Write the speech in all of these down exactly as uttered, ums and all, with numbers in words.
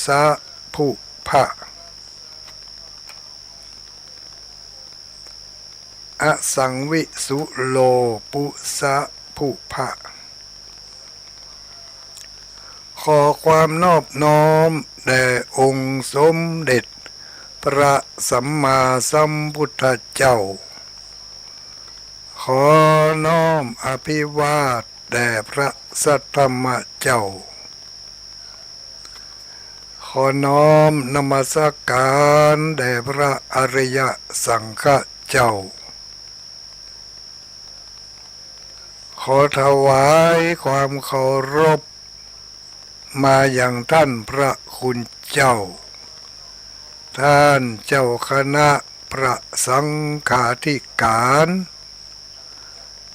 สะภุพะ อสังวิสุโล ปุสะภุพะ ขอความนอบน้อมแด่องค์สมเด็จพระสัมมาสัมพุทธเจ้า ขอน้อมอภิวาทแด่พระสัทธรรมเจ้า ขอน้อมนมัสการแด่พระอริยสังฆเจ้า ขอถวายความเคารพมายังท่านพระคุณเจ้า ท่านเจ้าคณะพระสังฆาธิการ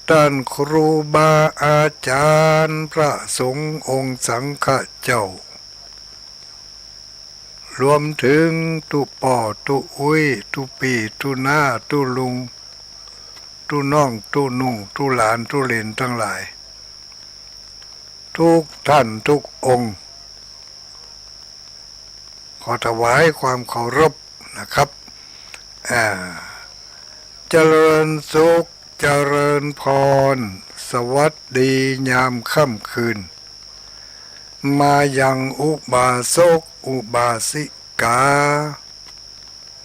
ท่านครูบาอาจารย์พระสงฆ์องค์สังฆเจ้า รวมถึงตุ๊ป้อตุ๊อุ๊ย ตุ๊ปี้ตุ๊น้า ตุ๊ลุง ตุ๊น้อง ตุ๊นุ่ง ตุ๊หลาน ตุ๊เหลนตังหลาย ทุกท่านทุกองค์ ขอถวายความเคารพนะครับ อ่า เจริญสุข เจริญพร สวัสดียามค่ำคืน มายังอุบาสกอุบาสิกา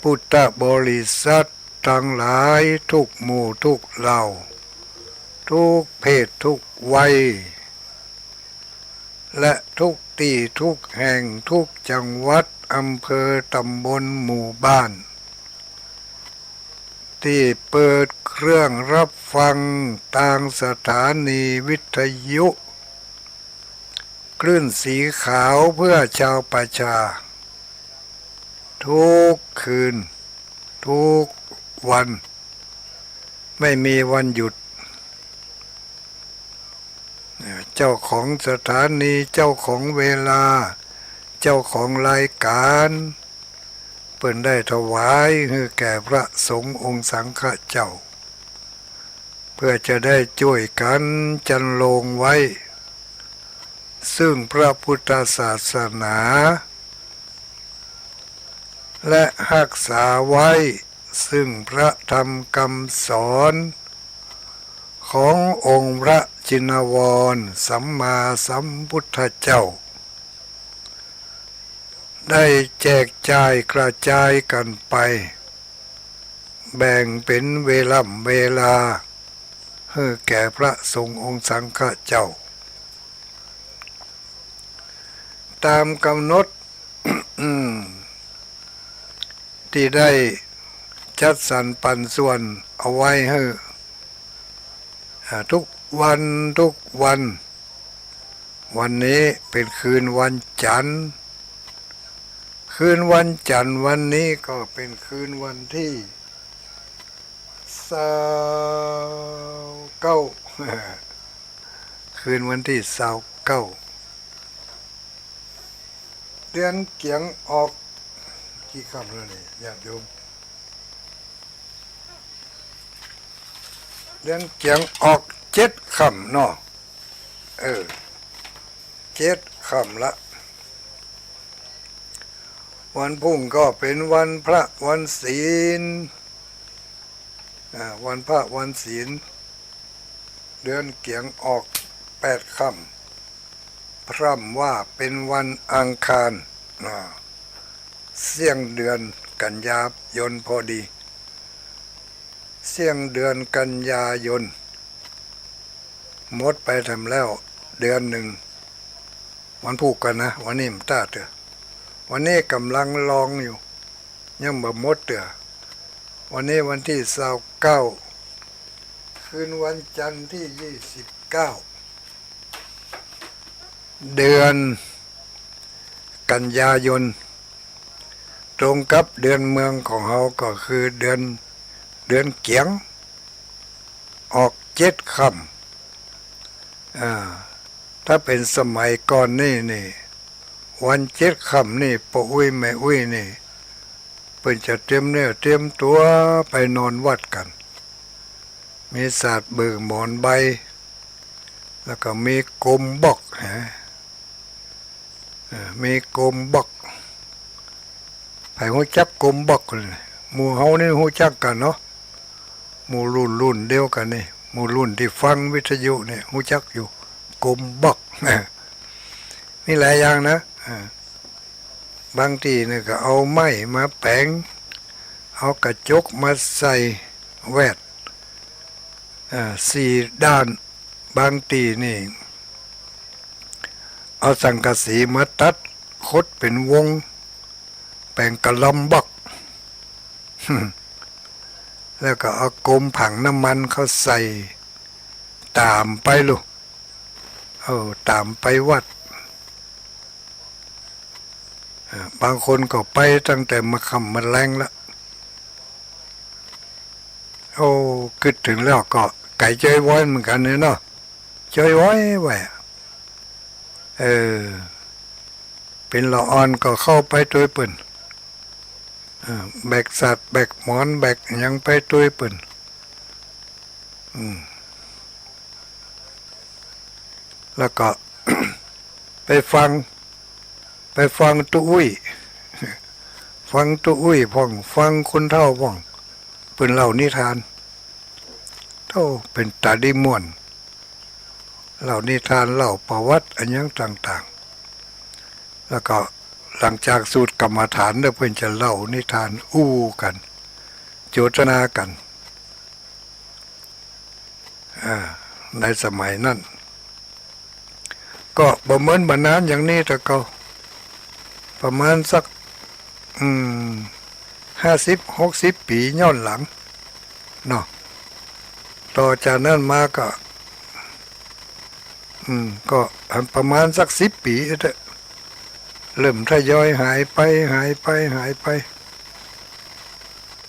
พุทธบริษัทตังหลายทุกหมู่ทุกเหล่า ทุกเพศทุกวัย และทุกตี้ทุกแห่ง ทุกจังหวัด อำเภอ ตำบล หมู่บ้าน ตี้เปิดเครื่องรับฟังตางสถานีวิทยุ คลื่นสีขาวเพื่อชาวประชา ทุกคืน ทุกวัน ไม่มีวันหยุด เจ้าของสถานี เจ้าของเวลา เจ้าของรายการ เปิ้นได้ถวายหื้อแก่พระสงฆ์องค์สังฆเจ้า เพื่อจะได้จ้วยกั๋นจันโลงไว้ ซึ่งพระพุทธศาสนา และฮักษาไว้ซึ่งพระธรรมกำสอน ขององค์พระชินวรสัมมาสัมพุทธเจ้า ได้แจกจ่ายกระจายกั๋นไป แบ่งเป๋นเวล่ำเวลา หื้อแก่พระสงฆ์องค์สังฆเจ้า ต๋ามก๋ำหนด ตี้ได้จัดสรรปันส่วนเอาไว้หื้อ อ่า ทุกวัน ทุกวัน วันนี้เป๋นคืนวันจั๋นทร์ คืนวันจั๋นทร์วันนี้ก็เป๋นคืนวันตี้ซาวเก้า คืนวันตี้ซาวเก้า เดือนเกี๋ยงออก กี่ค่ำแล้วนี่ ญาติโยม เดือนเกี๋ยงออกเจ็ดค่ำเนาะ เออ เจ็ดค่ำละ วันพรุ่งก็เป๋นวันพระวันศีล อ่า วันพระวันศีล เดือนเกี๋ยงออกแปดค่ำ พร่ำว่าเป๋นวันอังคาร อ่า เสี้ยงเดือนกันยายนพอดี เสี้ยงเดือนกันยายน หมดไปแถมแล้วเดือนนึ่ง วันพูกกั๋นนะ วันนี้บ่ต้าเตื้อ วันนี้ก่ำลังลองอยู่ ยังบ่หมดเตื้อ วันนี้วันตี้ซาวเก้า คืนวันจั๋นทร์ตี้ยี่สิบเก้า เดือนกันยายน ตรงกับเดือนเมืองของเฮาก็คือเดือน เดือนเกี๋ยง ออกเจ็ดค่ำ อ่า ถ้าเป๋นสมัยก่อนนี่ นี่ วันเจ็ดค่ำนี่ ป้ออุ๊ยแม่อุ๊ยนี่ เปิ้นจะเตรียมเนื้อเตรียมตั๋วไปนอนวัดกั๋น มีสาดเบิ่งหมอนใบ แล้วก็มีกมบอก ฮะ เออ มีกมบอก ใผฮู้จักกรมบอกเลย หมู่เฮานี่ฮู้จักกั๋นเนาะ หมู่รุ่นรุ่นเดียวกั๋นนี่ หมู่รุ่นตี้ฟังวิทยุนี่ฮู้จักอยู่ กรมบอก มีหลายอย่างนะ อ่า บางตี้นี่ก็เอาไม้มาแป๋ง เอากระจกมาใส่แวด อ่า สี่ด้าน บางตี้นี่ เอาสังกะสีมาตัด ขดเป๋นวง แป๋งกะลำบอก แล้วก็เอากรมผังน้ำมันเข้าใส่ ต๋ามไปลูก เออ ต๋ามไปวัด อ่า บางคนก็ไปตั้งแต่มื้อค่ำมื้อแลงละ โอ้ กึ๊ดเถิงแล้วก็ไก๋จ้อยว้อยเหมือนกั๋นเนี่ยเนาะ จ้อยว้อยไว้อะ เออ เป๋นละอ่อนก็เข้าไปตวยเปิ้น เออ แบกสัตว์ แบกหมอน แบกหยังไปตวยเปิ้น อืม แล้วก็ ไปฟัง ไปฟังตุ๊อุ้ย ฟังตุ๊อุ้ยพ่อง ฟังคนเฒ่าพ่อง เปิ้นเล่านิทาน โธ่ เป๋นต๋าดีม่วน เล่านิทาน เล่าประวัติอะหยังต่างๆ แล้วก็หลังจากสูตรกรรมฐานแล้วเปิ้นจะเล่านิทานอู้กั๋น โจทนากั๋น อ่า ในสมัยนั้น ก็บ่เหมือนบ่นานอย่างนี้แต่เก่า ประมาณสัก อืม ห้าสิบ หกสิบปี๋ย้อนหลังเนาะ ต่อจากนั้นมาก็ อืม ก็ประมาณสักสิบปี๋เถอะ เริ่มทยอยหายไป หายไป หายไป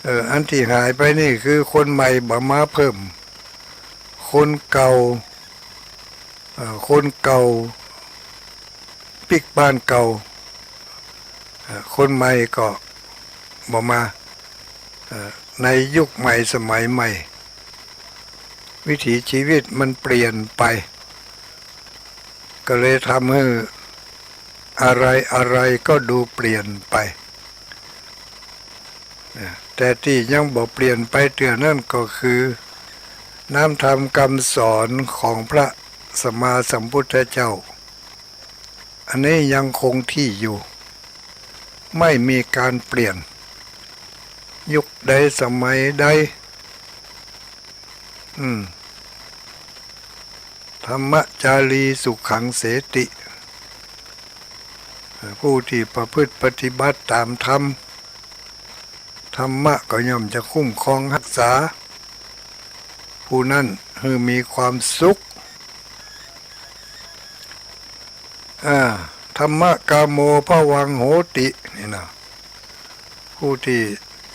เออ อันตี้หายไปนี่คือคนใหม่บ่มาเพิ่ม คนเก่า เอ่อ คนเก่า ปิ๊กบ้านเก่า เอ่อ คนใหม่ก็บ่มา เอ่อ ในยุคใหม่สมัยใหม่ วิถีชีวิตมันเปลี่ยนไป ก็เลยทำหื้ออะไรอะไรก็ดูเปลี่ยนไป แต่ตี้ยังบ่เปลี่ยนไปเตื้อนั้นก็คือ น้ำธรรมกำสอนของพระสัมมาสัมพุทธเจ้า อันนี้ยังคงที่อยู่ ไม่มีการเปลี่ยน ยุคใดสมัยใด อืม ธรรมจารีสุขังเสติ ผู้ที่ประพฤติปฏิบัติต๋ามธรรม ธรรมะก็ย่อมจะคุ้มครองฮักษา ผู้นั้นหื้อมีความสุข อ่า ธรรมกาโมภวังโหติ นี่นะ ผู้ที่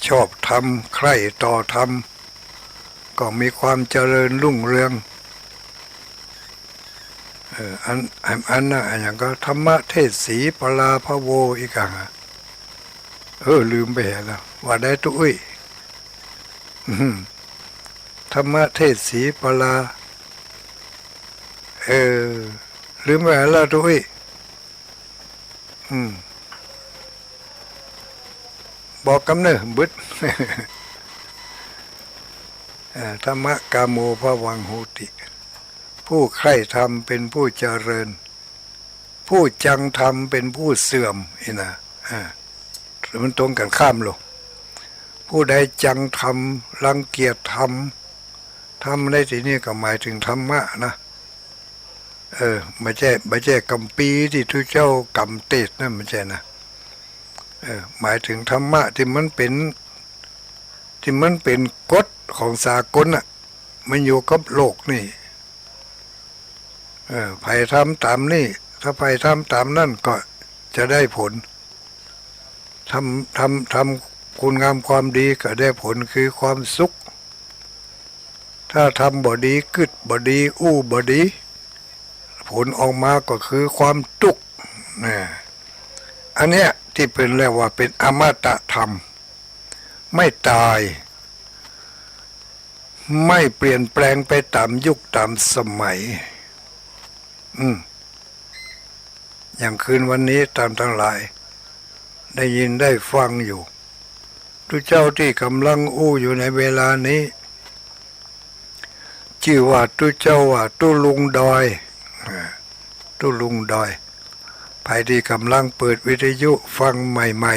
ชอบธรรม ใคร่ต่อธรรม ก็มีความเจริญรุ่งเรือง เออ อัน อัน อันน่ะ อันหยังก็ ธรรมเทศสีปลาภะโว อีกอะ เออ ลืมไปแล้ว ว่าได้ตุ๊อุ้ย อืม ธรรมเทศสีปลา เออ ลืมไปแล้วตุ๊อุ้ย อืม บอกกำเนิดบึด เอ่อ ธรรมกาโมภวังโหติ ผู้ใคร่ธรรมเป็นผู้เจริญ ผู้จังธรรมเป็นผู้เสื่อม นี่นะ อ่า มันตรงกั๋นข้ามลง ผู้ใดจังธรรม รังเกียจธรรม ธรรมในตี้นี้ก็หมายเถิงธรรมะนะ เออ บ่ใจ้ บ่ใจ้กำปีตี้ตุ๊เจ้ากำเตศน์นั่น บ่ใจ้นะ เออ หมายเถิงธรรมะตี้มันเป๋น ตี้มันเป๋นกฎของสากลน่ะ มันอยู่กับโลกนี่ เออ ใผทำต๋ามนี่ ถ้าใผทำต๋ามนั่นก็จะได้ผล ทำ ทำ ทำคุณงามความดีก็ได้ผลคือความสุข ถ้าทำบ่ดี กึ๊ดบ่ดี อู้บ่ดี ผลออกมาก็คือความตุ๊กข์ นะ อันเนี้ยตี้เปิ้นเรียกว่าเป๋นอมตะธรรม ไม่ต๋าย ไม่เปลี่ยนแปลงไปต๋ามยุคต๋ามสมัย อืม อย่างคืนวันนี้ต้านตังหลาย ได้ยินได้ฟังอยู่ ตุ๊เจ้าตี้ก่ำลังอู้อยู่ในเวลานี้ จื้อว่าตุ๊เจ้าว่าตุ๊ลุงดอย อ่า ตุ๊ลุงดอย ใผตี้ก่ำลังเปิดวิทยุฟังใหม่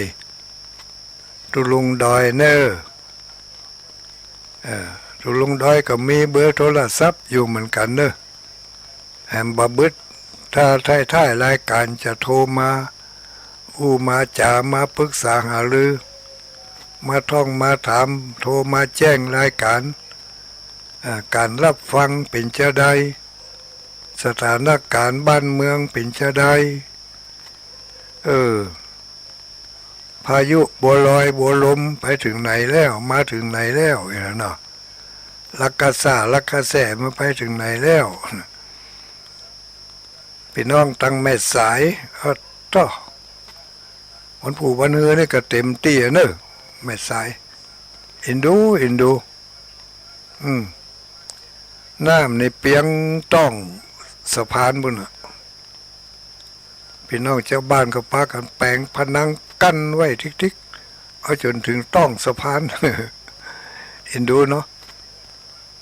ๆ ตุ๊ลุงดอยเน่อ เออ ตุ๊ลุงดอยก็มีเบอร์โทรศัพท์อยู่เหมือนกั๋นเน่อ แหมบ่าบึด ถ้าท้ายๆ รายก๋านจะโทรมา อู้มาจ๋า มาปรึกษาหารือ มาท้วงมาถาม โทรมาแจ้งรายก๋าน อ่า ก๋านฮับฟังเป๋นจาใด สถานก๋ารณ์บ้านเมืองเป๋นจาใด เออ พายุบัวลอยบัวลมไปเถิงไหนแล้ว มาเถิงไหนแล้ว เออเนาะ ละกะซ่าละกะแซ่มันไปเถิงไหนแล้ว ปี้น้องตังแม่สาย เออ เต๊อะ วันพูกวันฮือนี่ก็เต๋มตี้อะเน่อ แม่สาย อินดู อินดู อืม น้ำนี่เปียงต๊องสะพานปู๊นน่ะ ปี้น้องจาวบ้านก็ปากั๋นแป๋งผนังกั้นไว้ติ๊กๆ เอาจ๋นเถิงต๊องสะพาน อินดูเนาะ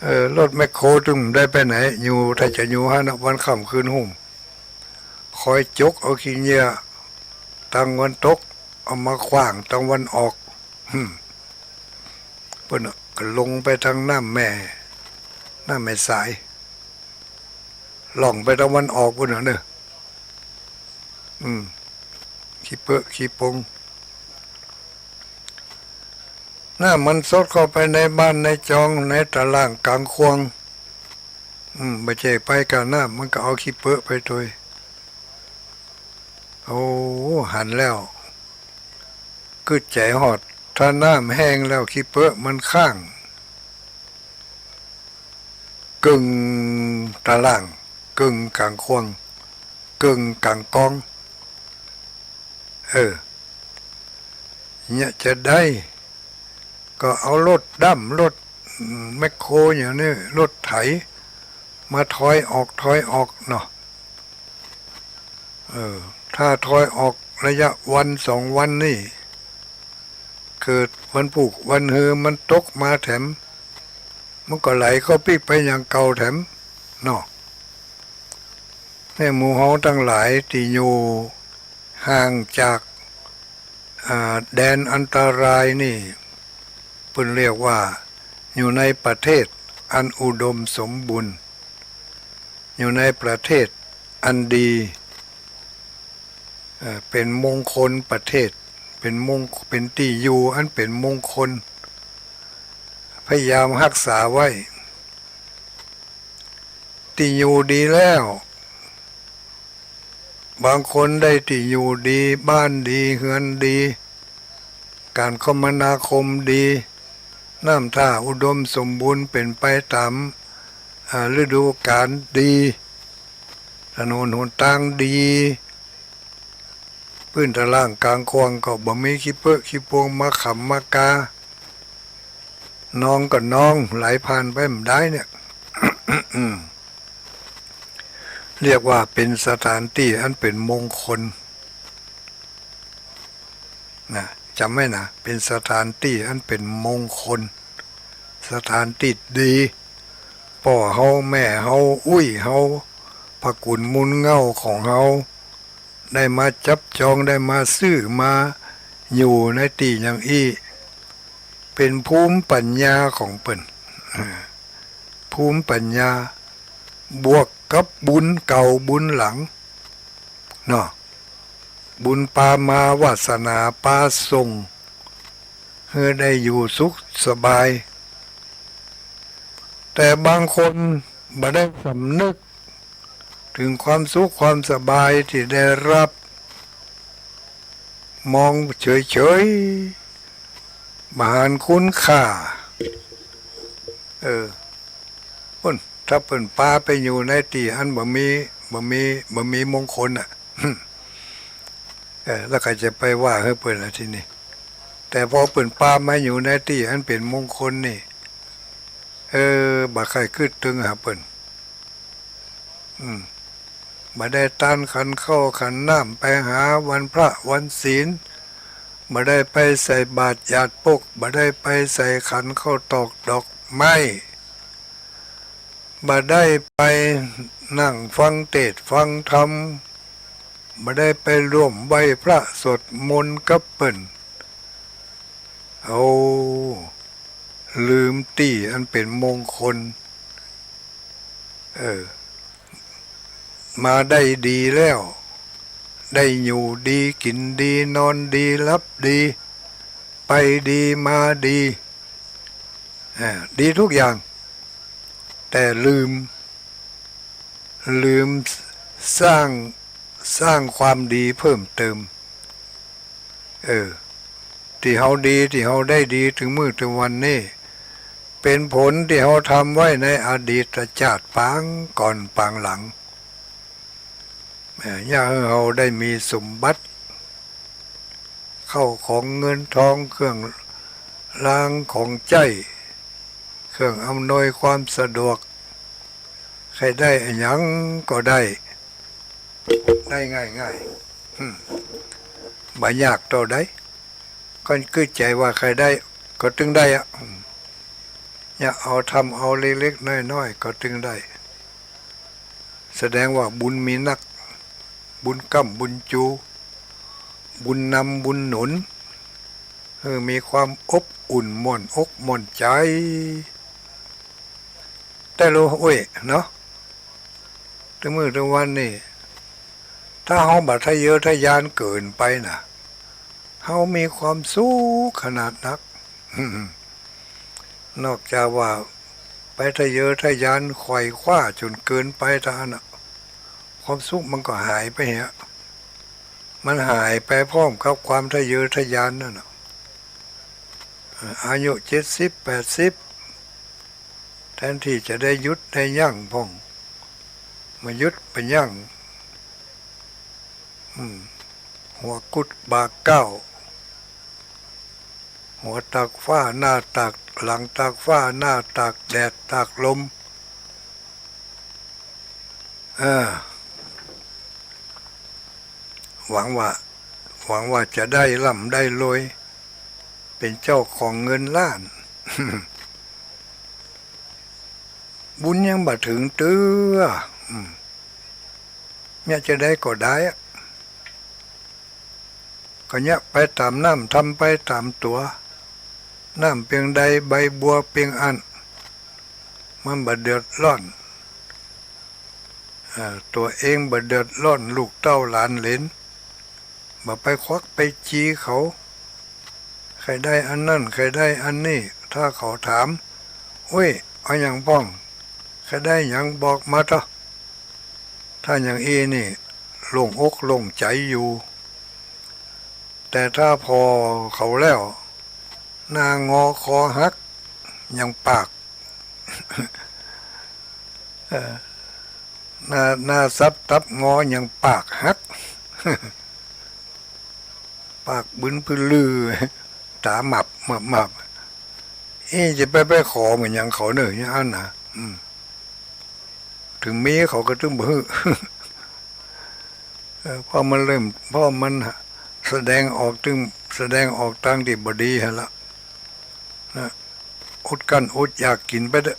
เออ รถแมคโครตึงได้ไปไหน อยู่ ถ้าจะอยู่หั้นน่ะ วันค่ำคืนฮุ่ม คอยจกเอาขี้เหยื่อตังวันตก เอามาขว้างตังวันออก อืม ปู๊นน่ะ ก็ลงไปตังน้ำแม่ น้ำแม่สาย ล่องไปตังวันออกปู๊นน่ะเน่อ อืม ขี้เปอะขี้ปง น้ำมันซดเข้าไปในบ้านในจอง ในตะล่างก๋างข่วง อืม บ่ใจ้ไปก้าน้ำ มันก็เอาขี้เปอะไปตวย โอ้ หันแล้ว กึ๊ดใจ๋ฮอด ถ้าน้ำแห้งแล้วขี้เปอะมันค้าง เกิ่งตะล่าง เกิ่งก๋างข่วง เกิ่งก๋างกอง เออ เนี่ยจะได้ ก็เอารถดั้ม รถแมคโครอย่างนี้ รถไถ มาถอยออก ถอยออกเนาะ เออ ถ้าถอยออกระยะวันสองวันนี่ เกิดวันพูกวันฮือมันตกมาแถม มันก็ไหลเข้าปิ๊กไปอย่างเก่าแถมเนาะ แม่หมู่เฮาตังหลายตี้อยู่ห่างจาก อ่า แดนอันตรายนี่ เปิ้นเรียกว่าอยู่ในประเทศอันอุดมสมบูรณ์ อยู่ในประเทศอันดี เอ่อ เป๋นมงคลประเทศ เป๋นมง เป๋นตี้อยู่อันเป๋นมงคล พยายามฮักษาไว้ ตี้อยู่ดีแล้ว บางคนได้ตี้อยู่ดี บ้านดี เฮือนดี ก๋านคมนาคมดี น้ำท่าอุดมสมบูรณ์เป๋นไปต๋าม อ่า ฤดูก๋าลดี ถนนหนตางดี ปื้นตะล่างก๋างข่วงก็บ่มีขี้เปอะขี้ปงมาขำมากา นองก็นอง ไหลผ่านไปบ่ได้เนี่ย เรียกว่าเป๋นสถานตี้อันเป๋นมงคล นะ จ๋ำไว้นะ เป๋นสถานตี้อันเป๋นมงคล สถานตี้ดี ป้อเฮาแม่เฮาอุ้ยเฮา พระกุ๋นมูลเหง้าของเฮา ได้มาจับจอง ได้มาซื้อมาอยู่ในตี้อย่างอี้ เป๋นภูมิปัญญาของเปิ้น ภูมิปัญญา บวกกับบุญเก่าบุญหลังเนาะ บุญปามา วาสนาปาส่ง หื้อได้อยู่สุขสบาย แต่บางคนบ่ได้สำนึกเถิงความสุขความสบายตี้ได้ฮับ มองเฉยๆ บ่หันคุณค่า เออ ปุ้น ถ้าเปิ้นปาไปอยู่ในตี้อันบ่มี บ่มี บ่มีมงคลน่ะ เออ แล้วใผจะไปว่าหื้อเปิ้นล่ะทีนี้ แต่พอเปิ้นปามาอยู่ในตี้อันเป๋นมงคลนี่ เออ บ่ใค่กึ๊ดตึงหาเปิ้น อืม บ่ได้ตานขันข้าวขันน้ำไปหาวันพระวันศีล บ่ได้ไปใส่บาตรหยาดปก บ่ได้ไปใส่ขันข้าวตอกดอกไม้ บ่ได้ไปนั่งฟังเทศน์ฟังธรรม บ่ได้ไปร่วมไหว้พระสวดมนต์กับเปิ้น เอา ลืมตี้อันเป๋นมงคล เออ มาได้ดีแล้ว ได้อยู่ดี กิ๋นดี นอนดี หลับดี ไปดี มาดี อ่า ดีทุกอย่าง แต่ลืม ลืมสร้าง สร้างความดีเพิ่มเติม เออ ตี้เฮาดี ตี้เฮาได้ดี เถิงมื้อเถิงวันนี้ เป๋นผลตี้เฮาทำไว้ในอดีตจาติปางก่อนปางหลัง เออ เยียะหื้อเฮาได้มีสมบัติ เข้าของเงินทอง เครื่องรางของใจ๊ เครื่องอำนวยความสะดวก ใค่ได้อะหยังก็ได้ ได้ง่ายๆ อืม บ่ยากเต้าใด ก็กึ๊ดใจ๋ว่าใค่ได้ ก็ตึงได้อะ อืม เนี่ย เอาทำเอาเล็กๆ น้อยๆ ก็ตึงได้ แสดงว่าบุญมีนัก บุญก๊ำบุญจู บุญนำบุญหนุน เออ มีความอบอุ่นม่วนอกม่วนใจ๋ แต่ละ โอ้ย เนาะ เถิงมื้อเถิงวันนี้ ถ้าเฮาบ่ทะเยอทะยานเกินไปน่ะ เฮามีความสุขขนาดนัก นอกจากว่าไปทะเยอทะยานไขว่คว้าจ๋นเกินไปเต้านั้นน่ะ ความสุขมันก็หายไปเหีย มันหายไปพร้อมกับความทะเยอทะยานนั่นน่ะ เอ่อ อายุเจ็ดสิบ แปดสิบ แทนตี้จะได้หยุดได้ยั้งพ่อง บ่หยุดบ่ยั้ง อืม หัวกุดบ่าเก๊า หัวตากฟ้า หน้าตาก หลังตากฟ้า หน้าตากแดด ตากลม เออ หวังว่า หวังว่าจะได้ร่ำได้รวย เป๋นเจ้าของเงินล้าน บุญยังบ่เถิงเตื้อ อืม เนี่ยจะได้ก็ได้อะ ก็เนี่ยไปต๋ามน้ำ ทำไปต๋ามตั๋ว น้ำเปียงใด ใบบัวเปียงอั้น มันบ่เดือดร้อน เอ่อ ตั๋วเองบ่เดือดร้อน ลูกเต้าหลานเหลน บ่ไปควักไปจี้เขา ใค่ได้อันนั้น ใค่ได้อันนี้ ถ้าเขาถาม อุ้ย เอาหยังพ่อง ใค่ได้หยังบอกมาเถาะ ถ้าอย่างอี้นี่ โล่งอกโล่งใจ๋อยู่ แต่ถ้าผ่อเขาแล้ว หน้างอคอหัก ยังปาก เออ หน้า หน้าสับตับงอ ยังปากหัก ปากบึนปื้อลือ ต๋าหมับ หมับ หมับ เอ๊ะ จะไป ไปขอเหมือนอย่างเขาเน่อ อย่างอั้นนะ อืม เถิงมีเขาก็ตึงบ่หื้อ เออ เพราะมันเริ่ม เพราะมันแสดงออกตึง แสดงออกตางตี้บ่ดีหั้นละ นะ อดกลั้นอดอยากกิ๋นไปเต๊อะ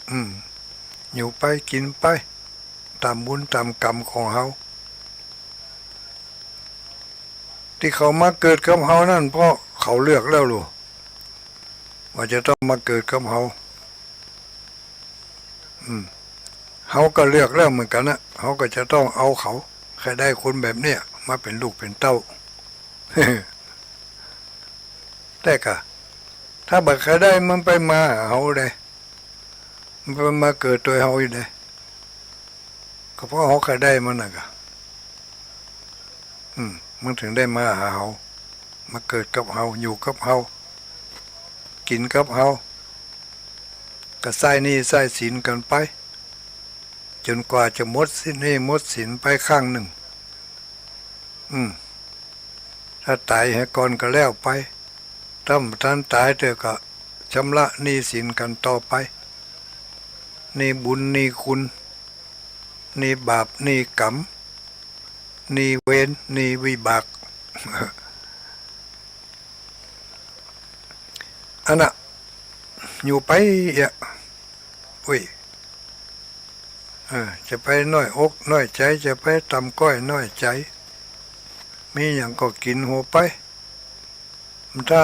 อืม อยู่ไปกิ๋นไป ต๋ามบุญต๋ามกรรมของเฮา ตี้เขามาเกิดกับเฮานั่น เพราะเขาเลือกแล้วลูก ว่าจะต้องมาเกิดกับเฮา อืม เฮาก็เลือกแล้วเหมือนกั๋นนะ เฮาก็จะต้องเอาเขา ใค่ได้คนแบบเนี้ย มาเป๋นลูกเป๋นเต้า แต่กะ ถ้าบ่ใค่ได้มันไปมาหาเฮาได้ มันไปมาเกิดตวยเฮาอยู่ได้ ก็เพราะเฮาใค่ได้มันน่ะกะ อืม มันเถิงได้มาหาเฮา มาเกิดกับเฮา อยู่กับเฮา กิ๋นกับเฮา ก็ใจ๊หนี้ใจ๊สินกั๋นไป จ๋นกว่าจะหมดสิน หนี้หมดสินไปข้างนึ่ง อืม ถ้าต๋ายเหียก่อนก็แล้วไป ถ้าบ่ทันต๋ายเตื้อก็ชำระหนี้สินกั๋นต่อไป หนี้บุญหนี้คุณ หนี้บาปหนี้กรรม หนี้เวรหนี้วิบาก อันน่ะ อยู่ไปเอียะ อุ้ย เออ จะไปน้อยอกน้อยใจ๋ จะไปต่ำก้อยน้อยใจ๋ มีหยังก็กิ๋นหัวไป ถ้า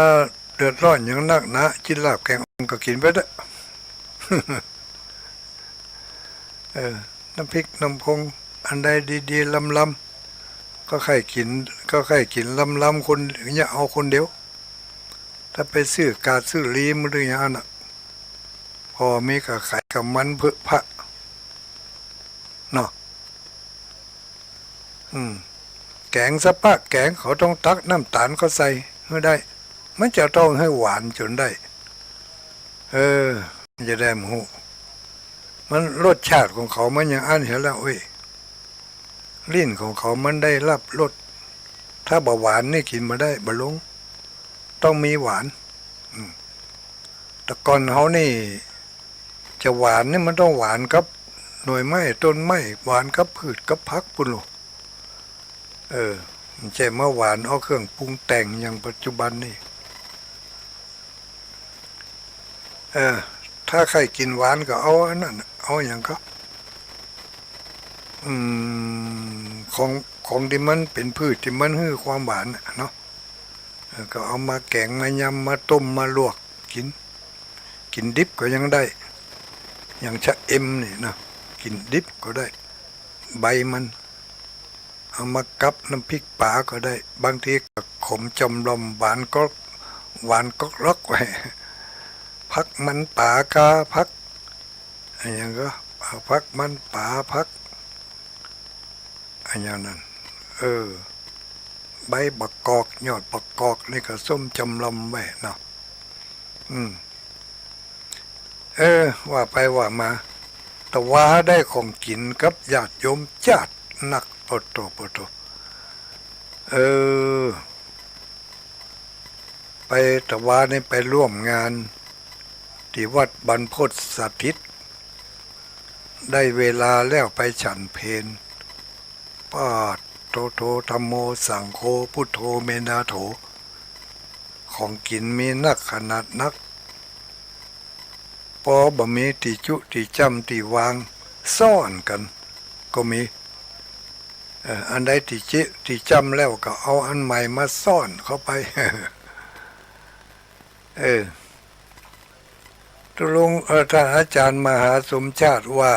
เดือดร้อนหยังนักหนา จินลาบแกงอ่อมก็กิ๋นไปเต๊อะ เออ น้ำพริกน้ำพง อันใดดีๆ ลำๆ ก็ใค่กิ๋น ก็ใค่กิ๋นลำๆ คน เนี่ย เอาคนเดียว ถ้าไปซื้อกาดซื้อลีมหรือหยังอันน่ะ พอมีก็ไขกับมันเปื้อพระ เนาะ อืม แก๋งสะปะแก๋ง เขาต้องตักน้ำต๋าลเข้าใส่หื้อได้ มันจะต้องหื้อหวานจ๋นได้ เออ มันจะได้บ่ฮู้ มันรสชาติของเขามันอย่างอั้นเหียแล้วเว้ย ลิ้นของเขามันได้ฮับรส ถ้าบ่หวานนี่กิ๋นบ่ได้ บ่ลง ต้องมีหวาน อืม แต่ก่อนเฮานี่ จะหวานนี่มันต้องหวานกับหน่วยไม้ต้นไม้ หวานกับพืชกับผักปู้นโล เออ บ่ใจ้มาหวานเอาเครื่องปรุงแต่งอย่างปัจจุบันนี่ เออ ถ้าใค่กิ๋นหวานก็เอาอันนั้นน่ะ เอาหยังก็ อืม ของ ของตี้มันเป๋นพืชตี้มันหื้อความหวานน่ะเนาะ เออ ก็เอามาแก๋ง มายำ มาต้ม มาลวกกิ๋น กิ๋นดิบก็ยังได้ อย่างชะเอมนี่นะ กิ๋นดิบก็ได้ ใบมัน เอามากับน้ำพริกป๋าก็ได้ บางทีก็ขมจ่อมล่อม หวานก็ หวานก๊อกๆ ไว้ ผักมันป๋าก้า ผัก อะหยังก็ เอาผักมันป๋า ผัก อะหยังนั้น เออ ใบบักกอก ยอดบักกอกนี่ก็ส้มจ่อมล่อมไว้เนาะ อืม เออ ว่าไปว่ามา ตะวาได้ของกิ๋นกับญาติโยมจ๊าดนัก โปะโธ่ โปะโธ่ เออ ไปตะวานี่ไปร่วมงานตี้วัดบรรพตสถิต ได้เวลาแล้วไปฉันเพล ปาดโธ โธ ธัมโม สังโฆ พุทโธ เมธาโถ ของกิ๋นมีนักขนาดนัก ปอบ่มีตี้จุตี้จ้ำตี้วาง ซ้อนกั๋นก็มี เออ อันใดตี้เจ๊ะตี้จ้ำแล้วก็เอาอันใหม่มาซ้อนเข้าไป เออ ตุ๊ลุง เออ ต้านอาจ๋ารย์มหาสมชาติว่า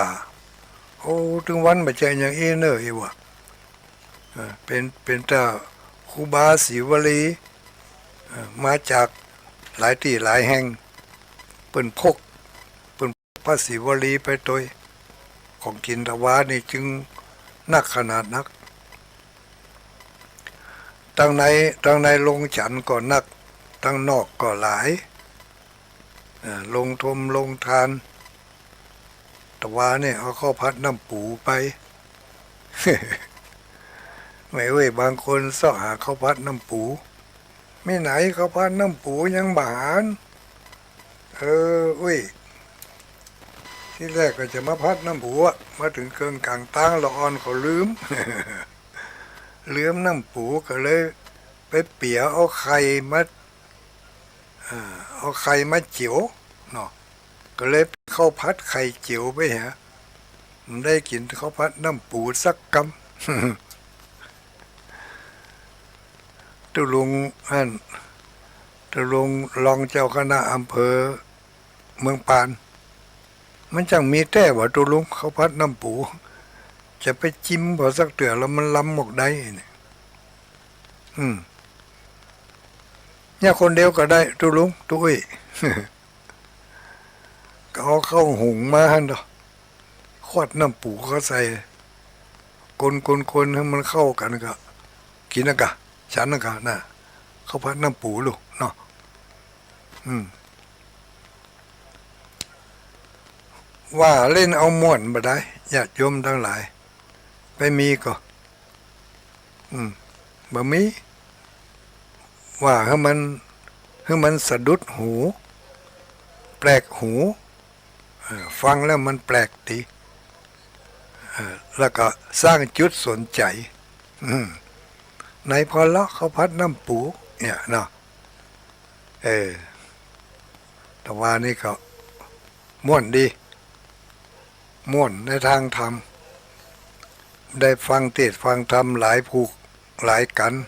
โอ้ ตึงวันบ่ใจ้อย่างอี้เน่อ อี้ว่า เออ เป๋น เป๋นต้าครูบาศรีวลี เออ มาจากหลายตี้หลายแห่ง เปิ้นพก เปิ้นพกพระศรีวลีไปตวย ของกิ๋นตะวานี่จึงนักขนาดนัก ตังใน ตังในโฮงฉันก็นัก ตังนอกก็หลาย เออ โฮงธงโฮงตาน ตะวานี่เอาข้าวผัดน้ำปูไป แม่เว้ย บางคนเซาะหาข้าวผัดน้ำปู มีไหนข้าวผัดน้ำปูยังบ่หัน เออ อุ้ย ตี้แรกก็จะมาผัดน้ำปูอะ มาเถิงเกิ่งก๋างตางละอ่อนก็ลืม ลืมน้ำปูก็เลยไปเปียเอาไข่มา อ่า เอาไข่มาเจียวเนาะ ก็เลยข้าวผัดไข่เจียวไปเหีย บ่ได้กิ๋นข้าวผัดน้ำปูสักกำ ตุ๊ลุงอั้น ตุ๊ลุงรองเจ้าคณะอำเภอเมืองปาน มันจั้งมีแต๊บ่ตุ๊ลุง ข้าวผัดน้ำปู จะไปจิมบ่สักเตื้อแล้ว มันลำออกได้เนี่ย อืม เนี่ยคนเดียวก็ได้ตุ๊ลุง ตุ๊อุ้ย ก็เอาข้าวหุงมาหั้นเนาะ ขวดน้ำปูเข้าใส่ คน คน คนหื้อมันเข้ากั๋นก็ กิ๋นนะกะ ฉันนะกะ น่ะ ข้าวผัดน้ำปูลูกเนาะ อืม ว่าเล่นเอาม่วนบ่ได้ ญาติโยมตังหลาย ไปมีก็ อืม บ่มี ว่าหื้อมัน หื้อมันสะดุดหู แปลกหู เออ ฟังแล้วมันแปลกดี เออ แล้วก็สร้างจุดสนใจ๋ อืม ในพอเลาะข้าวผัดน้ำปู เนี่ยเนาะ เออ แต่ว่านี่ก็ม่วนดี ม่วนในตางธรรม ได้ฟังเทศน์ฟังธรรมหลายผู้หลายกัณฑ์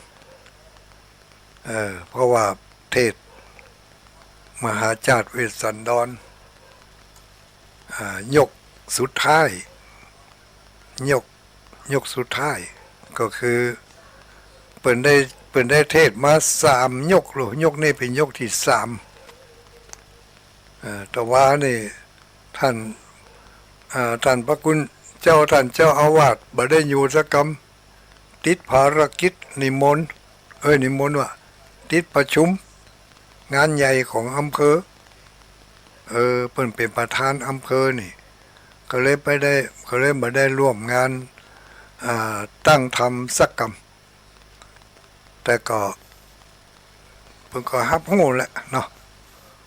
เออ เพราะว่าเทศน์มหาชาติเวสสันดร อ่า ยกสุดท้าย ยก ยกสุดท้าย ก็คือเปิ้นได้ เปิ้นได้เทศน์มาสามยกลูก ยกนี้เป๋นยกตี้สาม เอ่อ แต่ว่านี่ต้าน อ่า ต้านพระคุณเจ้า ต้านเจ้าอาวาสบ่ได้อยู่สักกำ ติดภารกิจนิมนต์ เอ้ย นิมนต์ว่า ติดประชุมงานใหญ่ของอำเภอ เออ เปิ้นเป๋นประธานอำเภอนี่ ก็เลยไปได้ ก็เลยบ่ได้ร่วมงาน อ่า ตั้งธรรมสักกำ แต่ก็ เปิ้นก็ฮับฮู้แหละเนาะ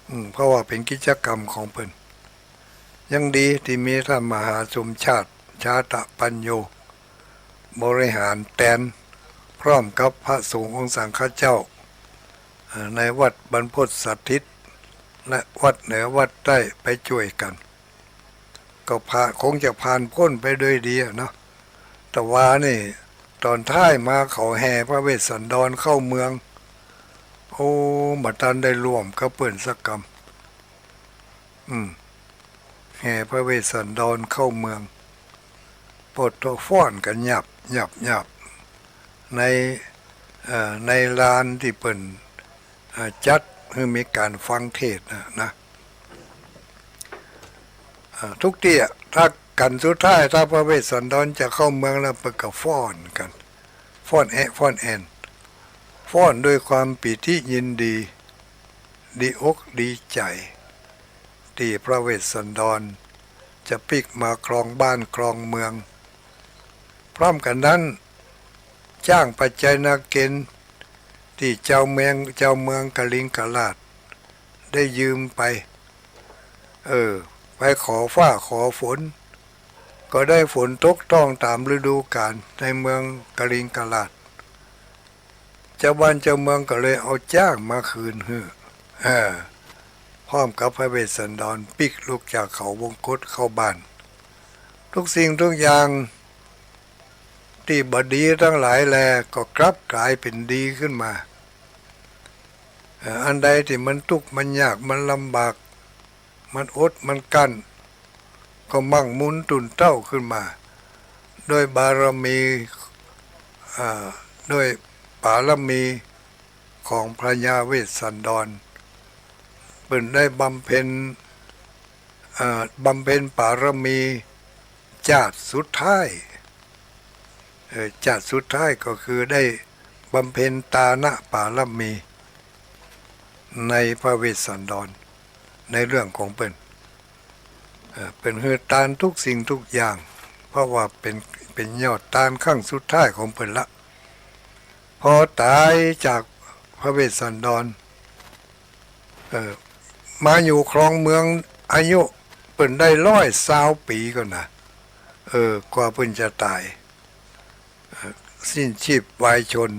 อืม เพราะว่าเป๋นกิจกรรมของเปิ้น ยังดีตี้มีต้านมหาสมชาติ ชาตปัญโญ บริหารแตน พร้อมกับพระสงฆ์องค์สังฆเจ้า เอ่อ ในวัดบรรพตสถิต และวัดเหนือวัดใต้ไปจ้วยกั๋น ก็ผ่าน คงจะผ่านป๊นไปโดยดีอะเนาะ แต่ว่านี่ต๋อนท้ายมาเขาแห่พระเวสสันดรเข้าเมือง โอ้ บ่ตันได้ร่วมกับเปิ้นสักกำ อืม แห่พระเวสสันดรเข้าเมือง ปดโทฟ้อนกั๋นหยาบหยาบหยาบ ใน เอ่อ ในลานตี้เปิ้น เอ่อ จัดหื้อมีก๋านฟังเทศน์นะ นะ เอ่อ ทุกตี้อะ ถ้ากั๋นสุดท้าย ถ้าพระเวสสันดรจะเข้าเมืองแล้ว เปิ้นก็ฟ้อนกั๋น ฟ้อนแอะฟ้อนแอน ฟ้อนด้วยความปีติยินดี ดีอกดีใจ๋ ตี้พระเวสสันดรจะปิ๊กมาครองบ้านครองเมือง พร้อมกั๋นนั้น จ๊างปัจจัยนาเกณฑ์ตี้เจ้าเมือง เจ้าเมืองกลิงกราชได้ยืมไป เออ ไปขอฟ้าขอฝน ก็ได้ฝนตกต้องต๋ามฤดูกาลในเมืองกลิงกราช เจ้าบ้านเจ้าเมืองก็เลยเอาจ๊างมาคืนหื้อ เออ พร้อมกับพระเวสสันดรปิ๊กลุกจากเขาวงคตเข้าบ้าน ทุกสิ่งทุกอย่างตี้บ่ดีตังหลายแลก็กลับก๋ายเป๋นดีขึ้นมา เอ่อ อันใดตี้มันตุ๊กข์มันยากมันลำบาก มันอดมันกลั้น ก็มั่งมูลตุ่นเต้าขึ้นมา ด้วยบารมี อ่า ด้วยปารมีของพญาเวสสันดร เปิ้นได้บำเพ็ญ อ่า บำเพ็ญปารมี จาติสุดท้าย เอ่อ จาติสุดท้ายก็คือได้บำเพ็ญตานะปารมี ในพระเวสสันดร ในเรื่องของเปิ้น เอ่อ เปิ้นหื้อตานทุกสิ่งทุกอย่าง เพราะว่าเป๋น เป๋นยอดตานครั้งสุดท้ายของเปิ้นละ พอต๋ายจากพระเวสสันดร เอ่อ มาอยู่ครองเมือง อายุเปิ้นได้ร้อยซาวปี๋ก่อนนะ เออ กว่าเปิ้นจะต๋าย เอ่อ สิ้นชีพวายชน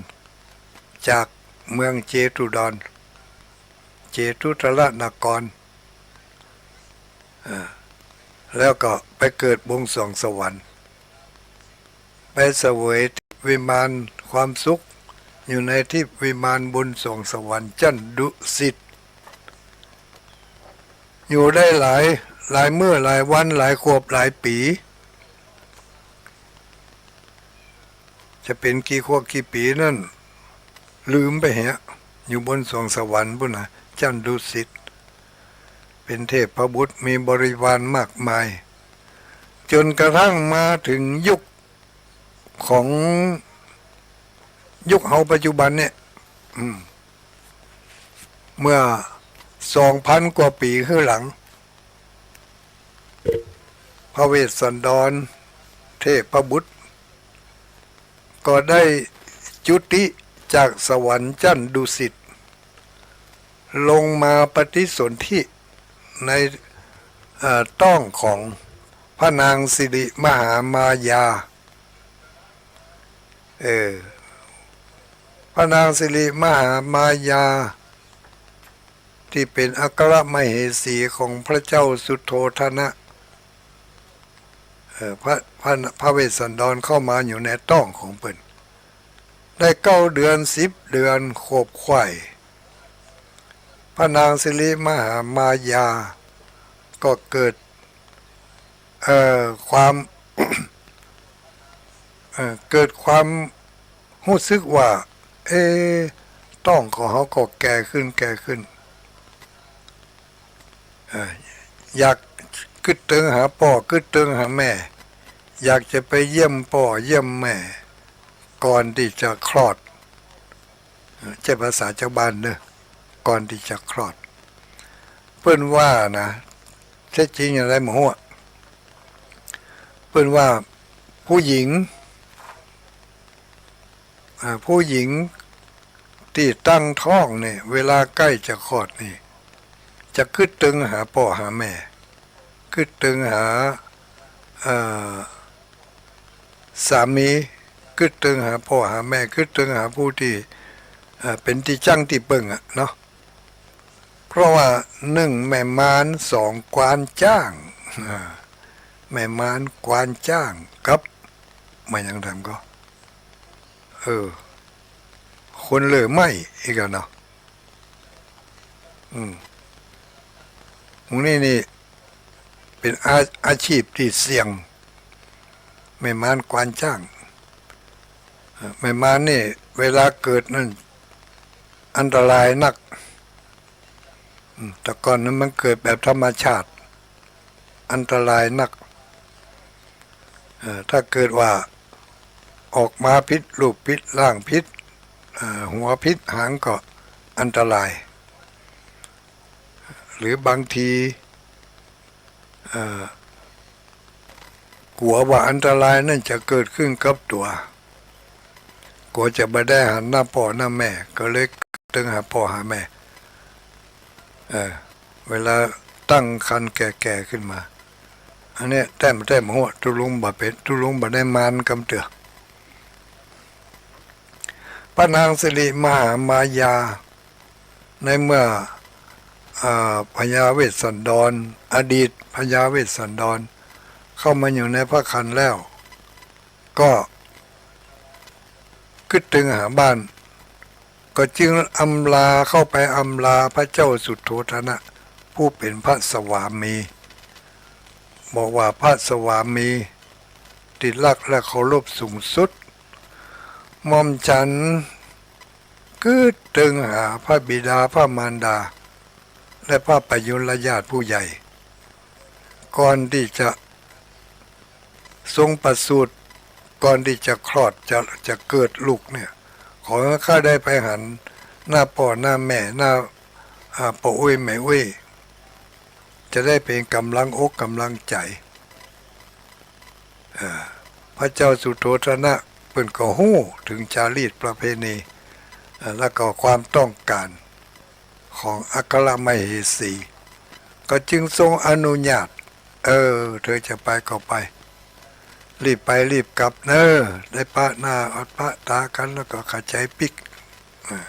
จากเมืองเจตุดร เจตุตรนคร เอ่อ แล้วก็ไปเกิดบนสรวงสวรรค์ ไปเสวยทิพย์วิมานความสุข อยู่ในทิพย์วิมานบนสรวงสวรรค์จั้นดุสิต อยู่ได้หลาย หลายมื้อหลายวัน หลายขวบหลายปี๋ จะเป๋นกี่ขวบกี่ปี๋นั้น ลืมไปแหะ อยู่บนสรวงสวรรค์ปู้นนะ จั้นดุสิต เป๋นเทพบุตร มีบริวารมากมาย จ๋นกระทั่งมาเถิงยุคของ ยุคเฮาปัจจุบันเนี่ย อืม เมื่อสองพันกว่าปี๋หื้อหลัง พระเวสสันดรเทพบุตร ก็ได้จุติจากสวรรค์จั้นดุสิต ลงมาปฏิสนธิใน เอ่อ ต๊องของพระนางสิริมหามายา เออ พระนางสิริมหามายา ตี้เป๋นอัครมเหสีของพระเจ้าสุโธทนะ เอ่อ พระ พระ พระเวสสันดรเข้ามาอยู่ในต๊องของเปิ้น ได้เก้าเดือนสิบเดือนขบไขว่ พระนางสิริมหามายาก็เกิด เอ่อ ความ เอ่อ เกิดความฮู้สึกว่า เอ๊ะ ต๊องของเฮาก็แก่ขึ้น แก่ขึ้น เอ่อ อยากกึ๊ดเติงหาป้อ กึ๊ดเติงหาแม่ อยากจะไปเยี่ยมป้อ เยี่ยมแม่ ก่อนตี้จะคลอด เอ่อ ใจ๊ภาษาจาวบ้านเนาะ ก่อนตี้จะคลอด เปิ้นว่านะ แต๊จริงอย่างใดบ่ฮู้อะ เปิ้นว่าผู้หญิง อ่า ผู้หญิงตี้ตั้งต๊องนี่ เวลาใก้จะคลอดนี่ จะกึ๊ดเติงหาป้อหาแม่ กึ๊ดเติงหา เอ่อ สามี กึ๊ดเติงหาป้อหาแม่ กึ๊ดเติงหาผู้ตี้ เอ่อ เป๋นตี้จั้งตี้เปิ้งอะเนาะ เพราะว่านึ่งแม่มาน สองกวานจ๊าง อ่า แม่มาน กวานจ๊าง กับ มาหยังแถมก็ เออ คนเลื่อยไม้อีกอะเนาะ อืม หมู่นี้นี่เป๋นอา อาชีพตี้เสี่ยง แม่มาน กวานจ๊าง เอ่อ แม่มานนี่เวลาเกิดนั้นอันตรายนัก อืม แต่ก่อนนั้นมันเกิดแบบธรรมชาติ อันตรายนัก เอ่อ ถ้าเกิดว่าออกมาผิดรูปผิดร่างผิด เอ่อ หัวผิดหางก็อันตราย หรือบางที เอ่อ กั๋วว่าอันตรายนั้นจะเกิดขึ้นกับตั๋ว กั๋วจะบ่ได้หันหน้าป้อหน้าแม่ ก็เลยกึ๊ดเติงหาป้อหาแม่ เออ เวลาตั้งครรภ์แก่ๆ ขึ้นมา อันเนี้ยแต๊บ่แต๊บ่ฮู้ ตุ๊ลุงบ่เป๋น ตุ๊ลุงบ่ได้มานกำเตื้อ พระนางสิริมหามายา ในเมื่อ เอ่อ พญาเวสสันดร อดีตพญาเวสสันดร เข้ามาอยู่ในพระครรภ์แล้ว ก็กึ๊ดเติงหาบ้าน ก็จึงอำลา เข้าไปอำลาพระเจ้าสุโธทนะ ผู้เป๋นพระสวามี บอกว่าพระสวามีตี้ฮักและเคารพสูงสุด หม่อมฉันกึ๊ดเติงหาพระบิดาพระมารดา และพระปยุรญาติผู้ใหญ่ ก่อนตี้จะทรงประสูติ ก่อนตี้จะคลอด จะ จะเกิดลูกเนี่ย ขอหื้อข้าได้ไปหันหน้าป้อหน้าแม่ หน้า อ่า ป้ออุ๊ยแม่อุ๊ย จะได้เป๋นก๋ำลังอกก๋ำลังใจ๋ เอ่อ พระเจ้าสุโธทนะเปิ้นก็ฮู้เถิงจารีตประเพณี เอ่อ แล้วก็ความต้องก๋านของอัครมเหสี ก็จึงทรงอนุญาต เออ เธอจะไปก็ไป รีบไปรีบกลับเน่อ ได้ปะหน้าปะต๋ากั๋นแล้วก็เข้าใจ๋ปิ๊ก เอ่อ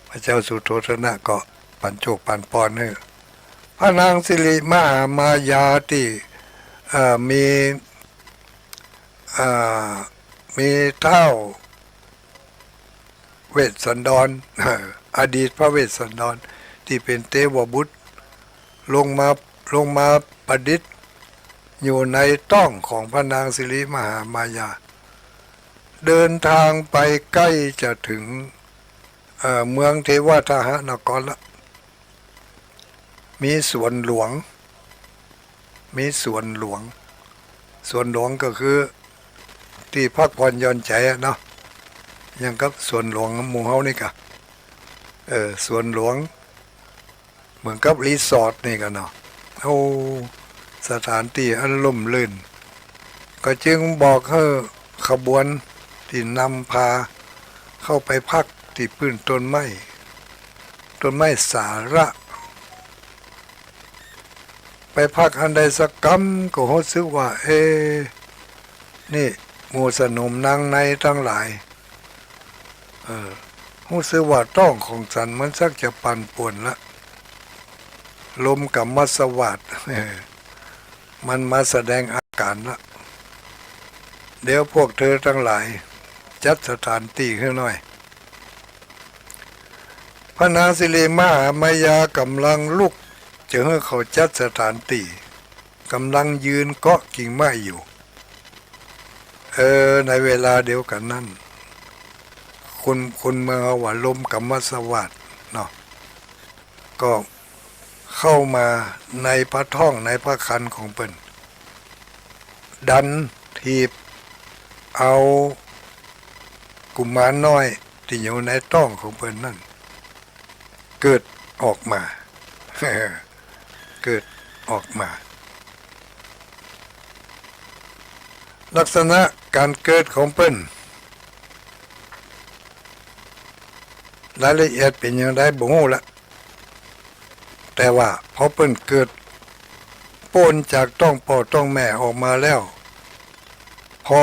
พระเจ้าสุโธทนะก็ปั๋นโจคปั๋นปอนหื้อ พระนางสิริมหามายาตี้ เอ่อ มี เอ่อ มีท้าวเวสสันดร เอ่อ อดีตพระเวสสันดรตี้เป๋นเตวบุตร ลงมา ลงมาประดิษฐอยู่ในต๊องของพระนางสิริมหามายา เดินทางไปใก้จะเถิง เอ่อ เมืองเทวทหนครละ มีสวนหลวง มีสวนหลวง สวนหลวงก็คือตี้พักผ่อนหย่อนใจ๋อะเนาะ อย่างกับสวนหลวงหมู่เฮานี่ก่ะ เออ สวนหลวง เหมือนกับรีสอร์ทนี่ก่ะเนาะ โอ้ สถานตี้อันร่มรื่น ก็จึงบอกหื้อขบวนตี้นำพาเข้าไปพักตี้ปื้นต้นไม้ ต้นไม้สาระ ไปพักอันใดสักกำก็ฮู้สึกว่า เอ๊ะ นี่หมู่สนมนางในตังหลาย เออ ฮู้สึกว่าต๊องของฉันมันชักจะปั่นป่วนละ ลมกำมัสวาต มันมาแสดงอาก๋านละ เดี๋ยวพวกเธอตังหลายจัดสถานตี้หื้อหน่อย พระนางสิริมหามายาก่ำลังลุก จะหื้อเขาจัดสถานตี้ ก่ำลังยืนเกาะกิ่งไม้อยู่ เออ ในเวลาเดียวกั๋นนั้น คน คนเมืองเฮาว่าลมกำมัสวาตเนาะ ก็เข้ามาในพระท้องในพระครรภ์ของเปิ้น ดันถีบเอากุมารน้อยตี้อยู่ในต๊องของเปิ้นนั้น เกิดออกมา เกิดออกมา ลักษณะก๋านเกิดของเปิ้น รายละเอียดเป๋นอย่างใดบ่ฮู้ละ แต่ว่าพอเปิ้นเกิดป๊นจากต๊องป้อต๊องแม่ออกมาแล้ว พอ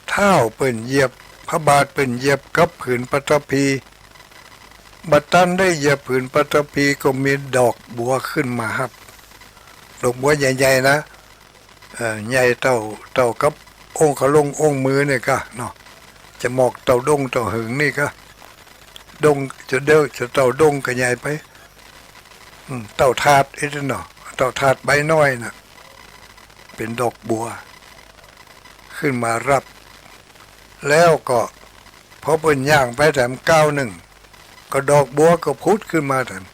เท้าเปิ้นเหยียบ พระบาทเปิ้นเหยียบกับผืนปฐพี บ่ตันได้เหยียบผืนปฐพีก็มีดอกบัวขึ้นมาฮับ ดอกบัวใหญ่ๆ นะ เอ่อ ใหญ่เต้า เต้ากับองคลงองมือนี่ก้าเนาะ จะหมอกเต้าด้งเต้าหึงนี่ก้า ด้งจะเด้อ จะเต้าด้งก็ใหญ่ไป อืม เต้าถาดอี้เนาะ เต้าถาดใบน้อยน่ะ เป๋นดอกบัว ขึ้นมาฮับ แล้วก็พอเปิ้นย่างไปแถมก้าวนึ่ง ก็ดอกบัวก็ผุดขึ้นมาแถม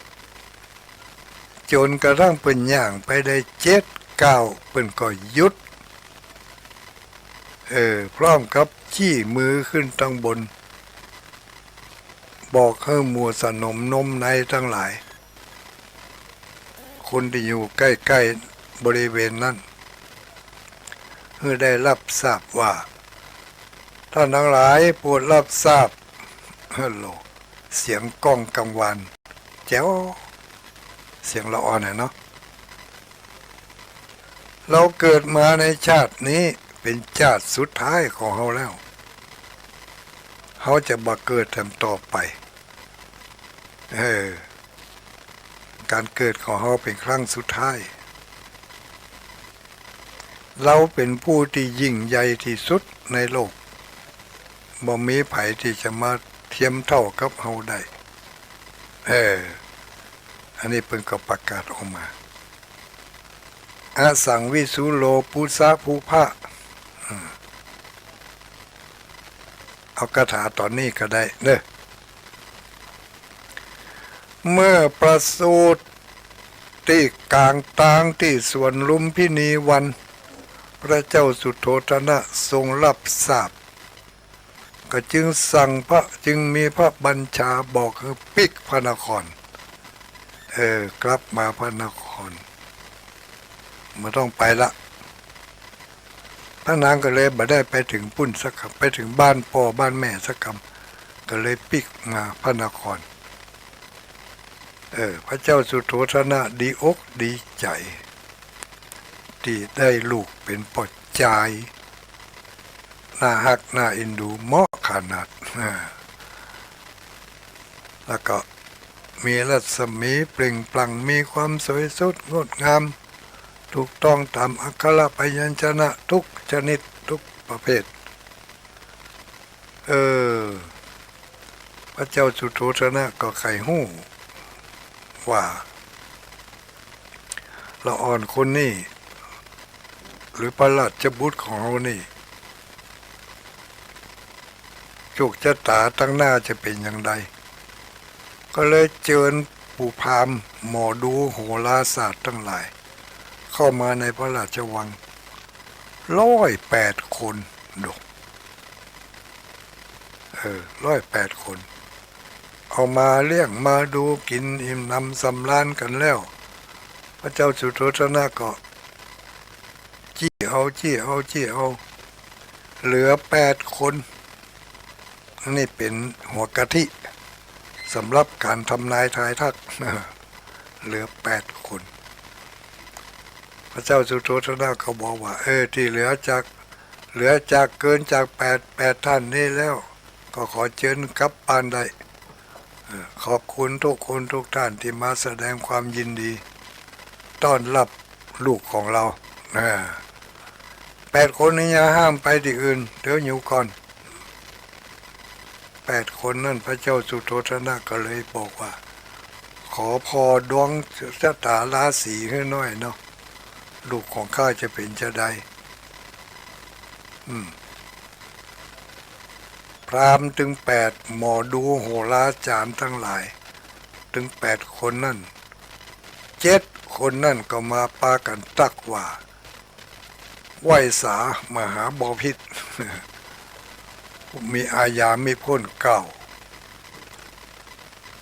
จนกระทั่งเปิ้นย่างไปได้เจ็ดก้าว เปิ้นก็หยุด เออ พร้อมกับจี้มือขึ้นตังบน บอกหื้อหมู่สนมนมในตังหลาย คนตี้อยู่ใก้ๆ บริเวณนั้น หื้อได้ฮับทราบว่า ต้านตังหลายโปรดฮับทราบ ฮัลโหล เสียงก้องกังวานแจ๋ว เสียงละอ่อนน่ะเนาะ เฮาเกิดมาในชาตินี้เป๋นชาติสุดท้ายของเฮาแล้ว เฮาจะบ่เกิดแถมต่อไป เออ ก๋านเกิดของเฮาเป๋นครั้งสุดท้าย เฮาเป๋นผู้ตี้ยิ่งใหญ่ตี้สุดในโลก บ่มีใผตี้จะมาเทียมเต้ากับเฮาได้ เออ อันนี้เปิ้นก็ประกาศออกมา อสังวิสุโรปุสสะภูพะ อืม เอาคาถาต๋อนนี้ก็ได้เนาะ เมื่อประสูติตี้ก๋างตางตี้สวนลุมพินีวัน พระเจ้าสุโธทนะทรงฮับทราบ ก็จึงสั่งพระ จึงมีพระบัญชาบอกหื้อปิ๊กพระนคร เออ กลับมาพระนคร บ่ต้องไปละ พระนางก็เลยบ่ได้ไปเถิงปุ้นสักกำ ไปเถิงบ้านป้อบ้านแม่สักกำ ก็เลยปิ๊กมาพระนคร เออ พระเจ้าสุโธทนะดีอกดีใจ๋ ตี้ได้ลูกเป๋นป้อจาย น่าฮักน่าเอ็นดูเหมาะขนาด อ่า แล้วก็มีรัศมีเปล่งปลั่ง มีความสวยสดงดงาม ถูกต้องต๋ามอักขระพยัญชนะทุกชนิดทุกประเภท เออ พระเจ้าสุโธทนะก็ใค่ฮู้ว่า ละอ่อนคนนี้ หรือพระราชบุตรของเฮานี่ โชคชะต๋าตังหน้าจะเป๋นอย่างใด ก็เลยเจิญปู่พราหมณ์หมอดูโหราศาสตร์ตังหลาย เข้ามาในพระราชวัง ร้อยแปดคน ดู เออ ร้อยแปดคน เอามาเลี้ยงมาดูกิ๋นอิ่มหนำสำราญกั๋นแล้ว พระเจ้าสุโธทนะก็ จี้เอา จี้เอา จี้เอา เหลือแปดคน นี่เป๋นหัวกะทิ สำหรับก๋านทำนายทายทัก เหลือแปดคน พระเจ้าสุโธทนะก็บอกว่า เออ ตี้เหลือจาก เหลือจากเกินจากแปด แปดท่านนี้แล้ว ก็ขอเจิญกลับบ้านได้ ขอบคุณทุกคนทุกท่านตี้มาแสดงความยินดีต้อนฮับลูกของเฮา อ่า แปดคนนี้อย่าห้ามไปตี้อื่น เดี๋ยวอยู่ก่อน แปดคนนั้น พระเจ้าสุโธทนะก็เลยบอกว่า ขอผ่อดวงชะตาราศีหื้อหน้อยเนาะ ลูกของข้าจะเป๋นจาใด อืม พราหมณ์ตึงแปด หมอดูโหราจารย์ตังหลาย ตึงแปดคนนั้น เจ็ดคนนั้นก็มาปากั๋นตั๊กว่า ไหว้สามหาบอพิตร มีอาญามิพ่นเกล้า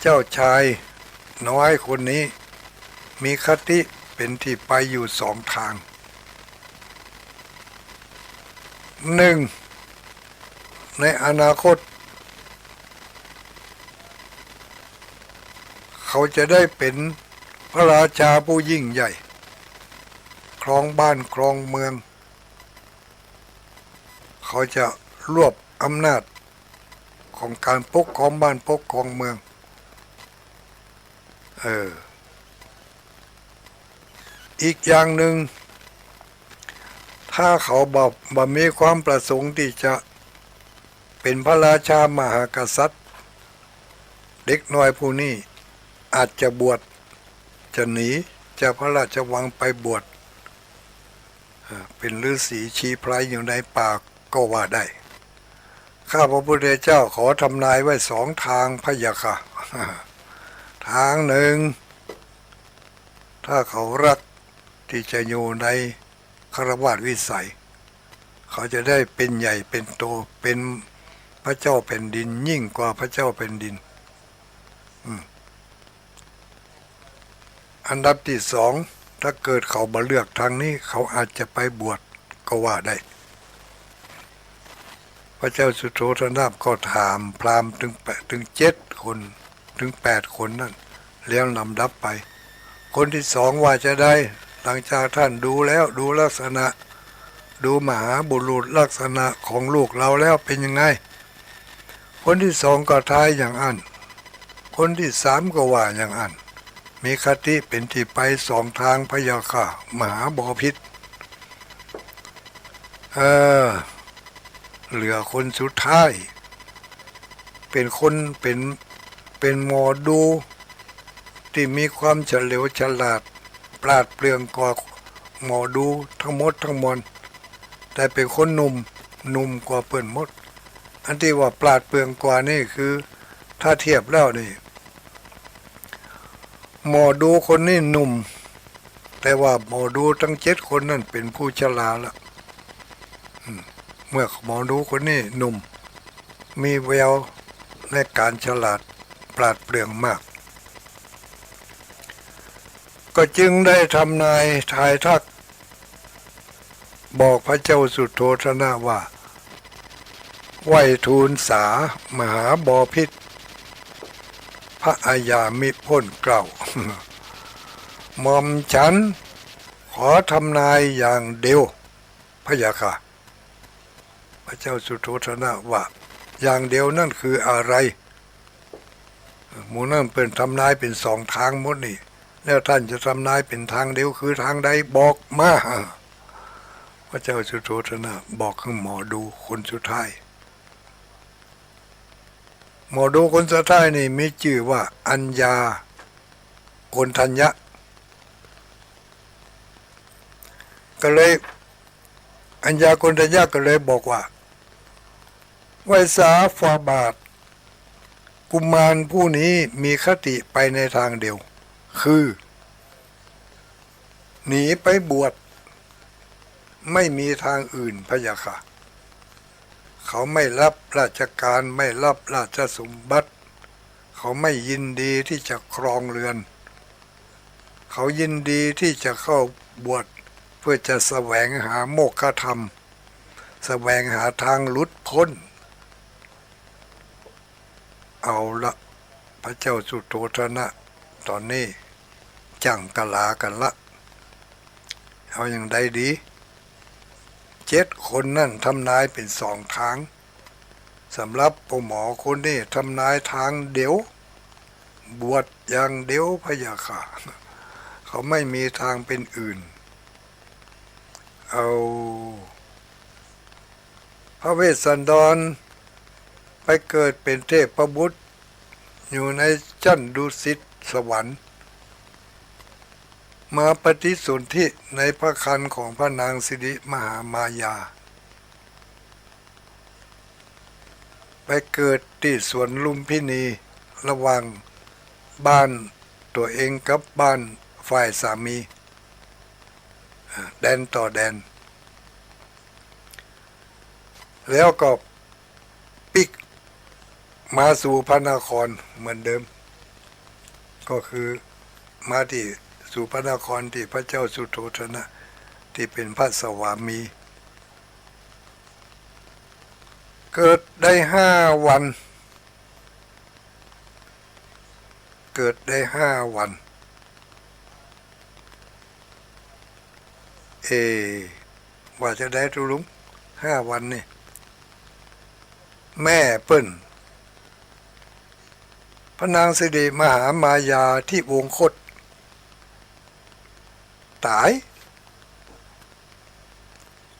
เจ้าชายน้อยคนนี้มีคติเป๋นตี้ไปอยู่สองตาง หนึ่ง ในอนาคต เขาจะได้เป๋นพระราชาผู้ยิ่งใหญ่ ครองบ้านครองเมือง เขาจะรวบอำนาจของก๋านปกครองบ้านปกครองเมือง เออ อีกอย่างนึ่ง ถ้าเขาบ่ บ่มีความประสงค์ตี้จะเป๋นพระราชามหากษัตริย์ เด็กน้อยผู้นี้อาจจะบวช จะหนีจากพระราชวังไปบวช เอ่อ เป๋นฤๅษีชีไพรอยู่ในป่าก็ว่าได้ ข้าพระพุทธเจ้าขอทำนายไว้สองตางพะยะค่ะ ตางนึ่ง ถ้าเขาฮักตี้จะอยู่ในฆราวาสวิสัย เขาจะได้เป๋นใหญ่เป๋นโต เป๋นพระเจ้าแผ่นดินยิ่งกว่าพระเจ้าแผ่นดิน อืม อันดับตี้สอง ถ้าเกิดเขาบ่เลือกตางนี้ เขาอาจจะไปบวชก็ว่าได้ พระเจ้าสุโธทนะก็ถามพราหมณ์ตึงแปด ตึงเจ็ดคน ตึงแปดคนนั้น เรียงลำดับไป คนตี้สองว่าจาใด หลังจากต้านดูแล้ว ดูลักษณะ ดูมหาบุรุษลักษณะของลูกเฮาแล้วเป๋นยังไง คนตี้สองก็ทายอย่างอั้น คนตี้สามก็ว่าอย่างอั้น มีคติเป๋นตี้ไปสองตางพะยะค่ะ มหาบอพิตร เออ เหลือคนสุดท้าย เป๋นคน เป๋น เป๋นหมอดูตี้มีความเฉลียวฉลาด ปราดเปรื่องกว่าหมอดูตังหมดตังมวล แต่เป๋นคนหนุ่ม หนุ่มกว่าเปิ้นหมด อันตี้ว่าปราดเปรื่องกว่านี่คือ ถ้าเทียบแล้วนี่ หมอดูคนนี้หนุ่ม แต่ว่าหมอดูตังเจ็ดคนนั้นเป๋นผู้ชราละ อืม เมื่อหมอดูคนนี้หนุ่ม มีแววในก๋านฉลาดปราดเปรื่องมาก ก็จึงได้ทำนายทายทัก บอกพระเจ้าสุโธทนะว่า ไหว้ทูลสามหาบอพิตร พระอาญามิพ่นเกล้า หม่อมฉันขอทำนายอย่างเดียว พะยะค่ะ พระเจ้าสุโธทนะว่า อย่างเดียวนั้นคืออะไร หมู่นั้นเปิ้นทำนายเป๋นสองตางหมดนี่ แล้วต้านจะทำนายเป๋นตางเดียวคือตางใด บอกมา พระเจ้าสุโธทนะบอกหื้อหมอดูคนสุดท้าย หมอดูคนสุดท้ายนี่มีจื้อว่าอัญญาโกณฑัญญะ ก็เลย อัญญาโกณฑัญญะก็เลยบอกว่า ไหว้สาฝ่าบาท กุมารผู้นี้มีคติไปในตางเดียว คือ หนีไปบวช ไม่มีตางอื่น พะยะค่ะ เขาไม่ฮับราชก๋าน ไม่ฮับราชสมบัติ เขาไม่ยินดีตี้จะครองเรือน เขายินดีตี้จะเข้าบวชเพื่อจะแสวงหาโมกขธรรม แสวงหาตางหลุดป๊น เอาละ พระเจ้าสุโธทนะ ต๋อนนี้จั่งกะลากั๋นละ เอาอย่างใดดี เจ็ดคนนั้นทำนายเป๋นสองตาง สำหรับป้อหมอคนนี้ทำนายตางเดียว บวชอย่างเดียวพะยะค่ะ เขาไม่มีทางเป๋นอื่น เอา พระเวสสันดรไปเกิดเป๋นเทพบุตรอยู่ในจั๊นดุสิตสวรรค์ มาปฏิสนธิในพระครรภ์ของพระนางสิริมหามายา ไปเกิดตี้สวนลุมพินี ระหว่างบ้านตั๋วเองกับบ้านฝ่ายสามี อ่า แดนต่อแดน แล้วก็ปิ๊กมาสู่พระนครเหมือนเดิม ก็คือมาตี้สู่พระนครตี้พระเจ้าสุโธทนะตี้เป๋นพระสวามี เกิดได้ห้าวัน เกิดได้ห้าวัน เอ ว่าจะใดตุ๊ลุง ห้าวันนี่ แม่เปิ้น พระนางสิริมหามายาทิวงคต ต๋าย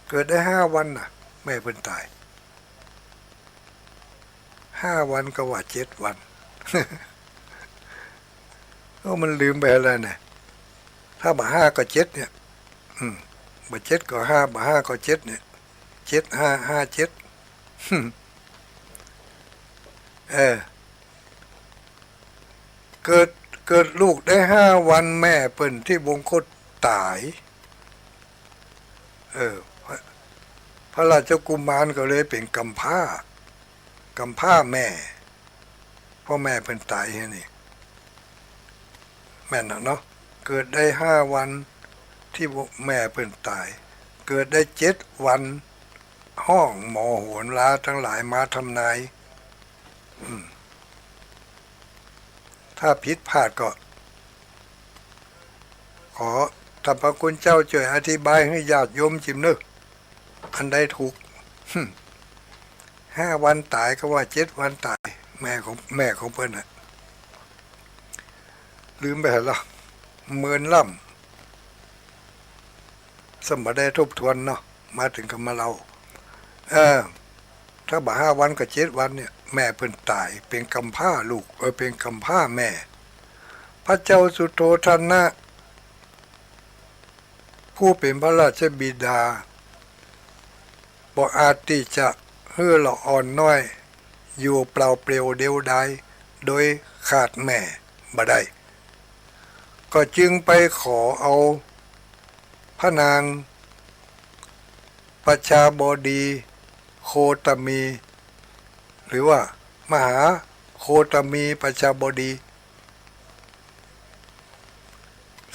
เกิดได้ห้าวันน่ะ แม่เปิ้นต๋าย ห้าวันก็ว่าเจ็ดวัน โอ้ มันลืมไปแล้วเนี่ย ถ้าบ่าห้าก็เจ็ดเนี่ย อืม บ่าเจ็ดก็ห้า บ่าห้าก็เจ็ดเนี่ย เจ็ดห้าห้าเจ็ด เออ เกิด เกิดลูกได้ห้าวัน แม่เปิ้นทิวงคตต๋าย เออ พระ พระราชกุมารก็เลยเป๋นกำพร้า กำพร้าแม่ เพราะแม่เปิ้นต๋ายแค่นี้ แม่นน่ะเนาะ เกิดได้ห้าวัน ทิวง แม่เปิ้นต๋าย เกิดได้เจ็ดวัน ฮ้องหมอโหราตังหลายมาทำนาย อืม ถ้าผิดพลาดก็ ขอท่านพระคุณเจ้าจ้วยอธิบายหื้อญาติโยมจิมเน่อ อันใดถูก ห้าวันต๋ายก็ว่าเจ็ดวันต๋าย แม่ของ แม่ของเปิ้นน่ะ ลืมไปแล้ว เมินล้ำ ซ้ำบ่ได้ทบทวนเนาะ มาเถิงก็มาเล่า เออ ถ้าบ่าห้าวันก็เจ็ดวันเนี่ย แม่เปิ้นต๋าย เป๋นกำพร้าลูก เออ เป๋นกำพร้าแม่ พระเจ้าสุโธทนะ ผู้เป๋นพระราชบิดา บ่อาจตี้จะหื้อละอ่อนน้อย อยู่เปล่าเปลี่ยวเดียวดาย โดยขาดแม่บ่ได้ ก็จึงไปขอเอาพระนางประชาบดีโคตมี หรือว่ามหาโคตมีประชาบดี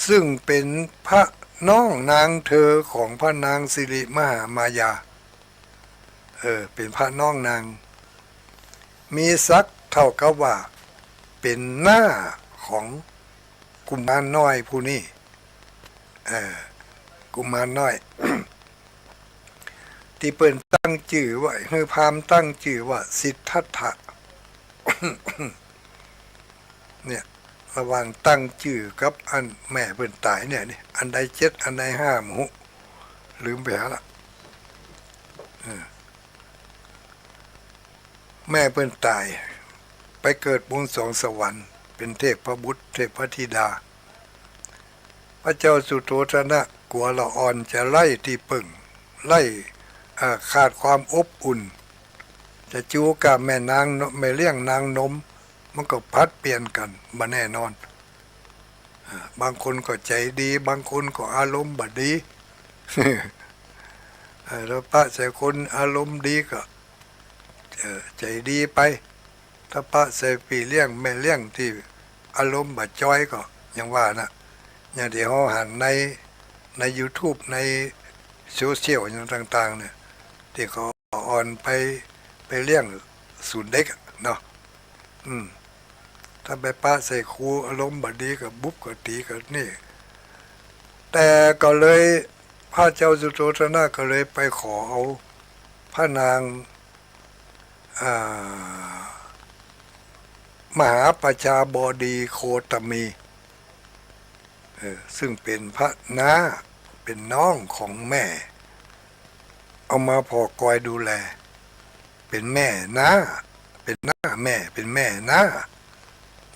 ซึ่งเป๋นพระน้องนางเธอของพระนางสิริมหามายา เออ เป๋นพระน้องนาง มีศักดิ์เต้ากับว่าเป๋นน้าของกุมารน้อยผู้นี้ เออ กุมารน้อย ตี้เปิ้นตั้งจื้อว่า หื้อพราหมณ์ตั้งจื้อว่าสิทธัตถะ เนี่ย ระหว่างตั้งจื้อกับอันแม่เปิ้นต๋ายเนี่ย นี่ อันใดเจ็ด อันใดห้า บ่ฮู้ ลืมไปหาละ เออ แม่เปิ้นต๋าย ไปเกิดบนสวงสวรรค์ เป๋นเทพบุตร เทพธิดา พระเจ้าสุโธทนะกั๋วละอ่อนจะไร้ตี้เปิ้ง ไร้ เอ่อ ขาดความอบอุ่น จะจู๋กับแม่นาง แม่เลี้ยงนางนม มันก็ผลัดเปลี่ยนกั๋น บ่แน่นอน อ่า บางคนก็ใจ๋ดี บางคนก็อารมณ์บ่ดี เออ ถ้าปะใส่คนอารมณ์ดีก็ เออ ใจ๋ดีไป ถ้าปะใส่ปี้เลี้ยงแม่เลี้ยงตี้อารมณ์บ่จอยก็อย่างว่าน่ะ อย่างตี้เฮาหันใน ในยูทูบ ในโซเชียลอย่างต่างๆ เนี่ย ตี้เขา อ่อนไป ไปเลี้ยงศูนย์เด็กอะเนาะ อืม ถ้าไปปะใส่ครูอารมณ์บ่ดีก็บุบก็ตี๋ก็นี่ แต่ก็เลย พระเจ้าสุโธทนะก็เลยไปขอเอาพระนาง อ่า มหาประชาบดีโคตมี เออ ซึ่งเป๋นพระน้า เป๋นน้องของแม่ เอามาผ่อกอยดูแล เป๋นแม่น้า เป๋นน้าแม่ เป๋นแม่น้า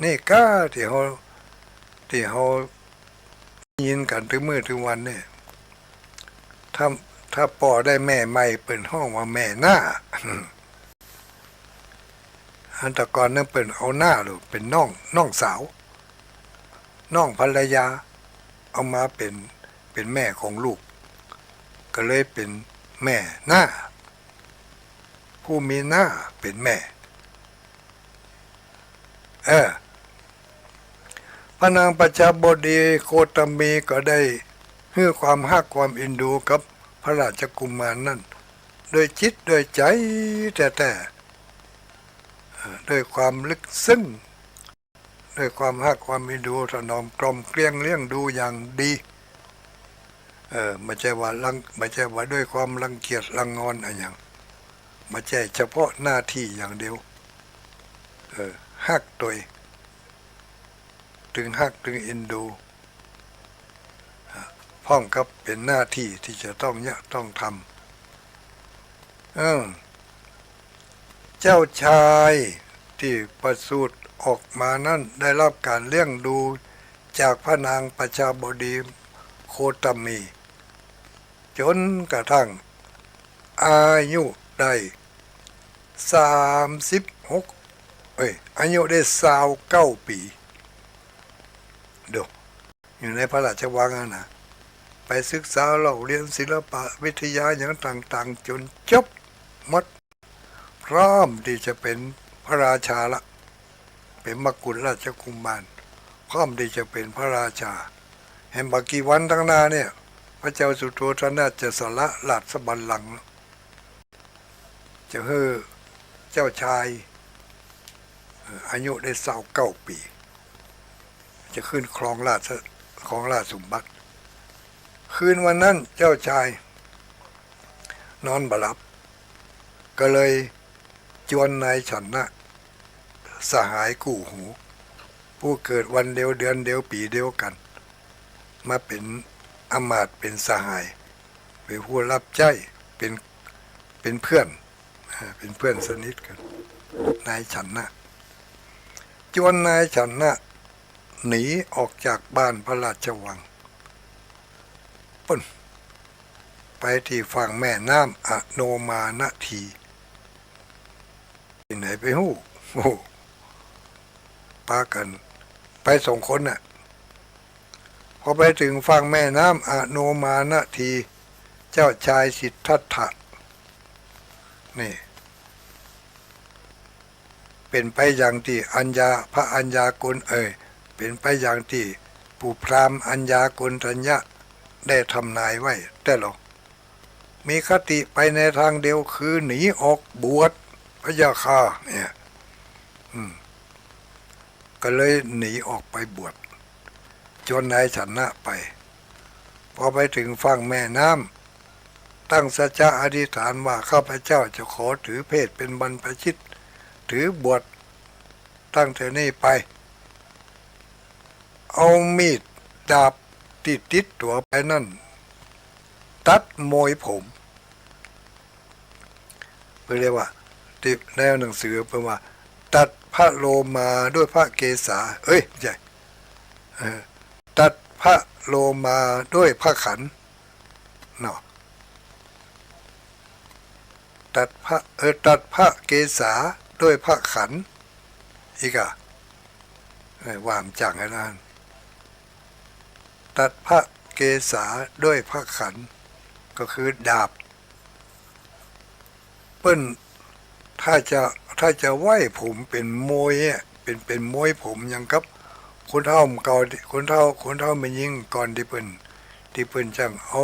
นี่ก้าตี้เฮา ตี้เฮายินกั๋นตึงมื้อตึงวันนี่ ถ้า ถ้าป้อได้แม่ใหม่เปิ้นฮ้องว่าแม่น้า อันแต่ก่อนนั้นเปิ้นเอาน้าลูก เป๋นน้อง น้องสาว น้องภรรยา เอามาเป๋น เป๋นแม่ของลูก ก็เลยเป๋นแม่น้า ผู้มีน้าเป๋นแม่ เออ พระนางประชาบดีโคตมีก็ได้หื้อความฮักความเอ็นดูกับพระราชกุมารนั้น ด้วยจิตด้วยใจ๋แต๊ๆ เออ ด้วยความลึกซึ้ง ด้วยความฮักความเอ็นดูถนอมกล่อมเกลี้ยงเลี้ยงดูอย่างดี เออ บ่ใจ้ว่ารัง บ่ใจ้ว่าด้วยความรังเกียจรังงอนอะหยัง บ่ใจ้เฉพาะหน้าตี้อย่างเดียว เออ ฮักตวย ตึงฮักตึงเอ็นดู อ่ะ พร้อมกับเป๋นหน้าตี้ตี้จะต้องเยียะต้องทำ เออ เจ้าชายตี้ประสูติออกมานั้นได้ฮับก๋านเลี้ยงดูจากพระนางประชาบดีโคตมี จ๋นกระทั่งอายุได้สามสิบหก เอ้ย อายุได้ซาวเก้าปี๋ ดู อยู่ในพระราชวังอะนะ ไปศึกษาเล่าเรียนศิลปะวิทยาหยังต่างๆ จ๋นจบหมด พร้อมตี้จะเป๋นพระราชาละ เป๋นมกุฎราชกุมาร พร้อมตี้จะเป๋นพระราชา แหมบ่กี่วันตังหน้าเนี่ย พระเจ้าสุโธทนะจะสละราชบัลลังก์ จะหื้อเจ้าชาย เอ่อ อายุได้ซาวเก้าปี๋ จะขึ้นครองราช ครองราชสมบัติ คืนวันนั้นเจ้าชายนอนบ่หลับ ก็เลยจวนนายฉันนะ สหายกู้หู ผู้เกิดวันเดียวเดือนเดียวปี๋เดียวกั๋น มาเป๋นอำมาตย์เป๋นสหาย เป๋นผู้ฮับใจ๊ เป๋น เป๋นเพื่อน อ่า เป๋นเพื่อนสนิทกั๋น นายฉันนะ จวนนายฉันนะหนีออกจากบ้านพระราชวัง ปุ้น ไปตี้ฝั่งแม่น้ำอโนมานาที ตี้ไหนไปฮู้ โอ้ ปากั๋นไปสองคนน่ะ พอไปเถิงฝั่งแม่น้ำอโนมานาที เจ้าชายสิทธัตถะ นี่ เป๋นไปอย่างตี้อัญญา พระอัญญาโกณ เอ่ย เป๋นไปอย่างตี้ปู่พราหมณ์อัญญาโกณฑัญญะได้ทำนายไว้แต๊ลอ มีคติไปในตางเดียวคือหนีออกบวช พะยะค่ะ เนี่ย อืม ก็เลยหนีออกไปบวช จวนนายฉันนะไป พอไปเถิงฝั่งแม่น้ำ ตั้งสัจจะอธิษฐานว่า ข้าพเจ้าจะขอถือเพศเป๋นบรรพชิต ถือบวชตั้งแต่นี้ไป เอามีดดาบตี้ติดตั๋วไปนั้น ตัดโมยผม เปิ้นเรียกว่า ตี้ในหนังสือเปิ้นว่า ตัดพระโลมาด้วยพระเกศา เอ้ย ไม่ใช่ เออ ตัดพระโลมาด้วยพระขัน เนาะ ตัดพระ เออ ตัดพระเกศาด้วยพระขัน อีกอะ เออ ว่ามันจังไงล่ะ ตัดพระเกศาด้วยพระขัน ก็คือดาบ เปิ้น ถ้าจะ ถ้าจะไว้ผมเป๋นโมยอะ เป๋น เป๋นโมยผมอย่างกับคนเฒ่าเก่า คนเฒ่า คนเฒ่าแม่ญิงก่อนตี้เปิ้น ตี้เปิ้นจั่งเอา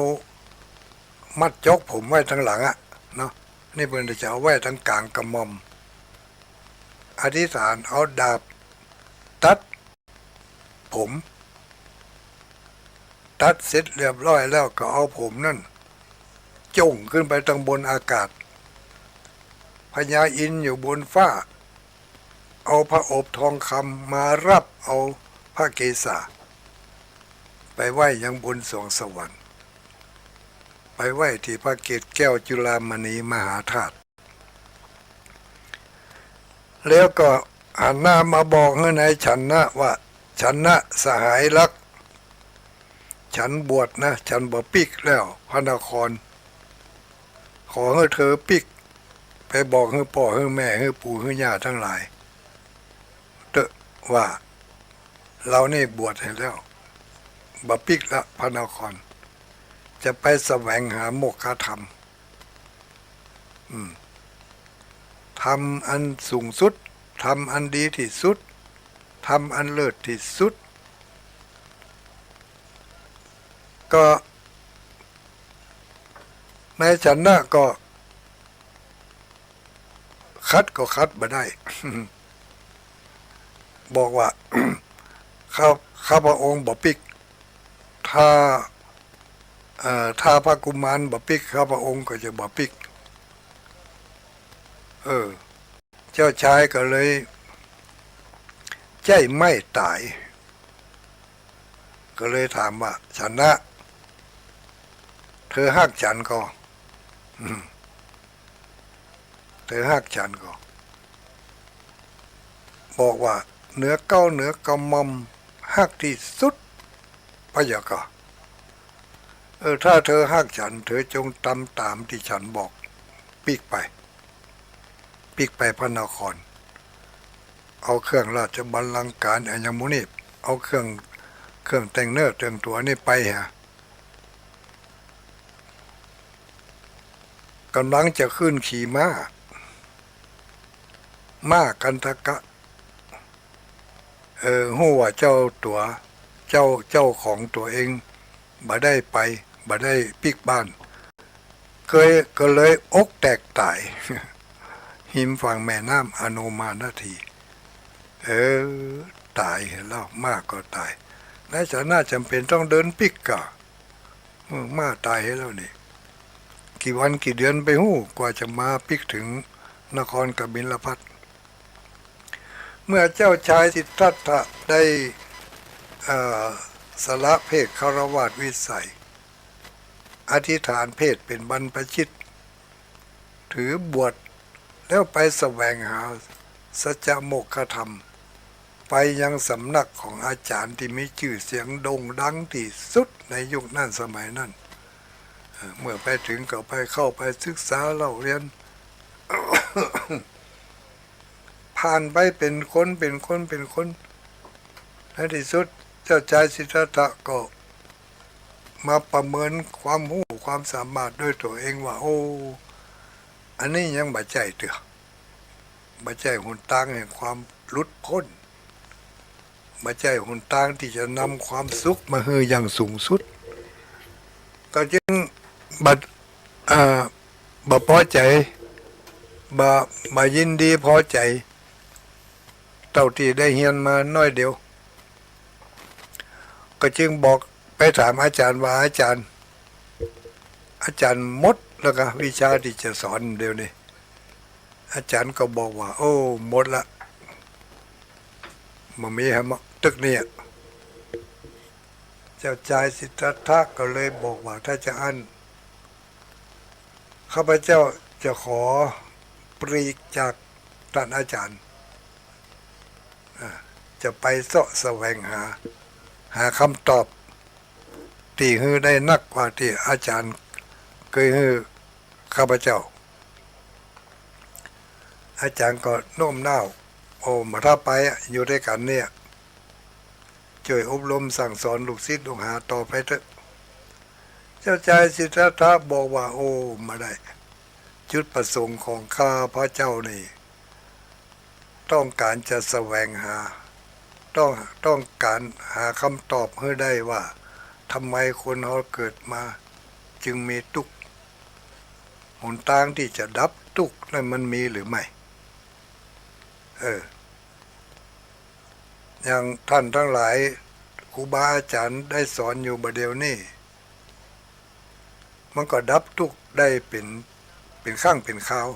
มัดจกผมไว้ตังหลังอะ เนาะ นี่เปิ้นจะเอาไว้ตังก๋างกระหม่อม อธิษฐานเอาดาบตัด ผม ตัดเสร็จเรียบร้อยแล้วก็เอาผมนั้นจ่งขึ้นไปตังบนอากาศ พญาอินทร์อยู่บนฟ้า เอาผอบทองคำมาฮับเอาพระเกศา ไปไหว้ยังบนสวงสวรรค์ ไปไหว้ตี้พระเกศแก้วจุฬามณีมหาธาตุ แล้วก็หันหน้ามาบอกหื้อนายชนะว่า ชนะสหายรัก ฉันบวชนะ ฉันบ่ปิ๊กแล้วพระนคร ขอหื้อเธอปิ๊ก ไปบอกหื้อป้อหื้อแม่หื้อปู่หื้อย่าตังหลายเต๊อะว่า เฮานี่บวชหื้อแล้ว บ่ปิ๊กละพระนคร จะไปแสวงหาโมกขธรรม อืม ธรรมอันสูงสุด ธรรมอันดีตี้สุด ธรรมอันเลิศตี้สุด ก็นายชนะก็ขัดก็ขัดบ่ได้ บอกว่า ข้า ข้าพระองค์บ่ปิ๊ก ถ้า เอ่อ ถ้าพระกุมารบ่ปิ๊ก ข้าพระองค์ก็จะบ่ปิ๊ก เออ เจ้าชายก็เลยใจ๊ไม้ต๋าย ก็เลยถามว่า ชนะ เธอฮักฉันก่อ อืม เธอฮักฉันก่อ บอกว่า เหนือเกล้าเหนือกระหม่อม ฮักตี้สุด พระเยาค่ะ เออ ถ้าเธอฮักฉัน เธอจงทำต๋ามตี้ฉันบอก ปิ๊กไป ปิ๊กไปพระนคร เอาเครื่องราชบัลลังก์ก๋านอะหยังหมู่นี้ เอาเครื่อง เครื่องแต่งเนื้อแต่งตั๋วนี่ไปหา ก่ำลังจะขึ้นขี่ม้า ม้ากันทกะ เออ ฮู้ว่าเจ้าตั๋ว เจ้า เจ้าของตั๋วเองบ่ได้ไป บ่ได้ปิ๊กบ้าน เกย ก็เลยอกแตกต๋าย ฮิมฝั่งแม่น้ำอโนมานาที เออ ต๋ายหั้นแล้ว ม้าก็ต๋าย นายชนะจ๋ำเป๋นต้องเดินปิ๊กก่อ เออ ม้าต๋ายหั้นแล้วนี่ กี่วันกี่เดือนไปฮู้ กว่าจะมาปิ๊กเถิงนครกบิลพัสดุ์ เมื่อเจ้าชายสิทธัตถะได้ เอ่อ สละเพศฆราวาสวิสัย อธิษฐานเพศเป๋นบรรพชิต ถือบวช แล้วไปแสวงหาสัจจโมกขธรรม ไปยังสำนักของอาจ๋ารย์ตี้มีจื้อเสียงโด่งดังตี้สุดในยุคนั้นสมัยนั้น เอ่อ เมื่อไปเถิงก็ไปเข้าไปศึกษาเล่าเรียน ผ่านไปเป๋นคน เป๋นคน เป๋นคน ในตี้สุดเจ้าชายสิทธัตถะก็มาประเมินความฮู้ความสามารถด้วยตั๋วเองว่า โอ้ อันนี้ยังบ่ใจ้เตื้อ บ่ใจ้หนตางแห่งความหลุดป๊น บ่ใจ้หนตางตี้จะนำความสุขมาหื้ออย่างสูงสุด ก็จึงบ่ อ่า บ่ปอใจ๋ บ่ บ่ยินดีปอใจ๋ เต้าตี้ได้เฮียนมาน้อยเดียว ก็จึงบอกไปถามอาจ๋ารย์ว่า อาจ๋ารย์ อาจ๋ารย์หมดแล้วก่อ วิชาตี้จะสอนเดี๋ยวนี้ อาจ๋ารย์ก็บอกว่า โอ้ หมดละ บ่มีหาเมาะตึกเนี่ย เจ้าจายสิทธัตถะก็เลยบอกว่า ถ้าจะอั้น ข้าพเจ้าจะขอปลีกจากต้านอาจ๋ารย์ อ่า จะไปเซาะแสวงหา หาคำตอบตี้หื้อได้นักกว่าตี้อาจ๋ารย์เกยหื้อข้าพเจ้า อาจ๋ารย์ก็โน้มน้าว โอ้ บ่ถ้าไปอะ อยู่ตวยกั๋นเนี่ย จ้วยอบรมสั่งสอนลูกศิษย์ลูกหาต่อไปเต๊อะ เจ้าจายสิทธัตถะบอกว่า โอ้ บ่ได้ จุดประสงค์ของข้าพเจ้านี่ ต้องก๋านจะแสวงหา ต้อง ต้องก๋านหาคำตอบหื้อได้ว่า ทำไมคนเฮาเกิดมาจึงมีตุ๊กข์ หนตางตี้จะดับตุ๊กข์นั้นมันมีหรือไม่ เออ อย่างต้านตังหลาย ครูบาอาจ๋ารย์ได้สอนอยู่บ่าเดี่ยวนี้ มันก็ดับตุ๊กข์ได้เป๋น เป๋นครั้งเป๋นคราว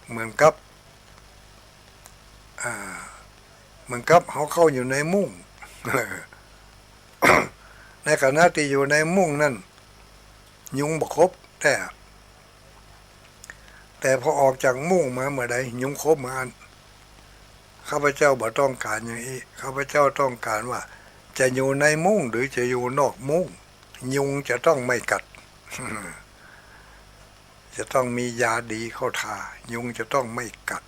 เหมือนกับ อ่า เหมือนกับเฮาเข้าอยู่ในมุ้ง ในขณะตี้อยู่ในมุ้งนั้น ยุงบ่ขบแต๊ แต่พอออกจากมุ้งมาเมื่อใด ยุงขบเมื่อนั้น ข้าพเจ้าบ่ต้องการอย่างอี้ ข้าพเจ้าต้องการว่า จะอยู่ในมุ้งหรือจะอยู่นอกมุ้ง ยุงจะต้องไม่กัด จะต้องมียาดีเข้าทา ยุงจะต้องไม่กัด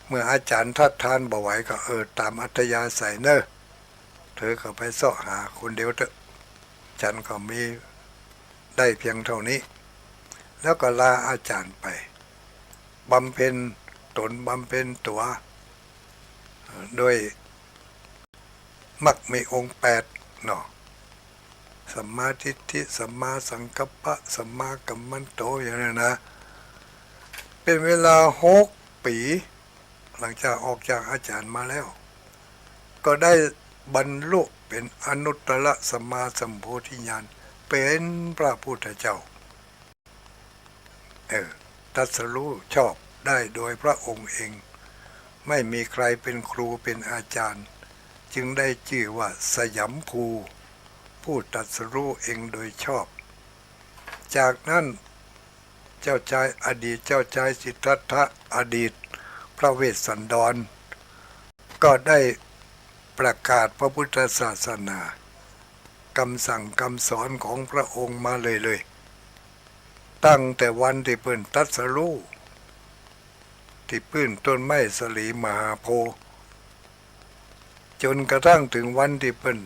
เมื่ออาจารย์ทัดทานบ่ไหวก็ เออ ตามอัธยาศัยเน่อ เธอก็ไปเซาะหาคนเดียวเต๊อะ ฉันก็มีได้เพียงเท่านี้ แล้วก็ลาอาจารย์ไป บำเพ็ญตนบำเพ็ญตั๋ว เอ่อ ด้วยมรรคมีองค์แปดเนาะ สัมมาทิฏฐิ สัมมาสังกัปปะ สัมมากัมมันโต อย่างนี้นะ เป็นเวลาหกปี๋ หลังจากออกจากอาจารย์มาแล้ว ก็ได้บรรลุเป็นอนุตตรสัมมาสัมโพธิญาณ เป็นพระพุทธเจ้า เออ ตรัสรู้ชอบได้โดยพระองค์เอง ไม่มีใครเป็นครูเป็นอาจารย์ จึงได้ชื่อว่าสยามภู ผู้ตรัสรู้เองโดยชอบ จากนั้นเจ้าชาย อดีตเจ้าชายสิทธัตถะ อดีตพระเวสสันดร ก็ได้ประกาศพระพุทธศาสนา กำสั่งกำสอนของพระองค์มาเรื่อยๆ ตั้งแต่วันตี้เปิ้นตรัสรู้ ตี้ปื้นต้นไม้สาลีมหาโพธิ์ จ๋นกระทั่งเถิงวันตี้เปิ้น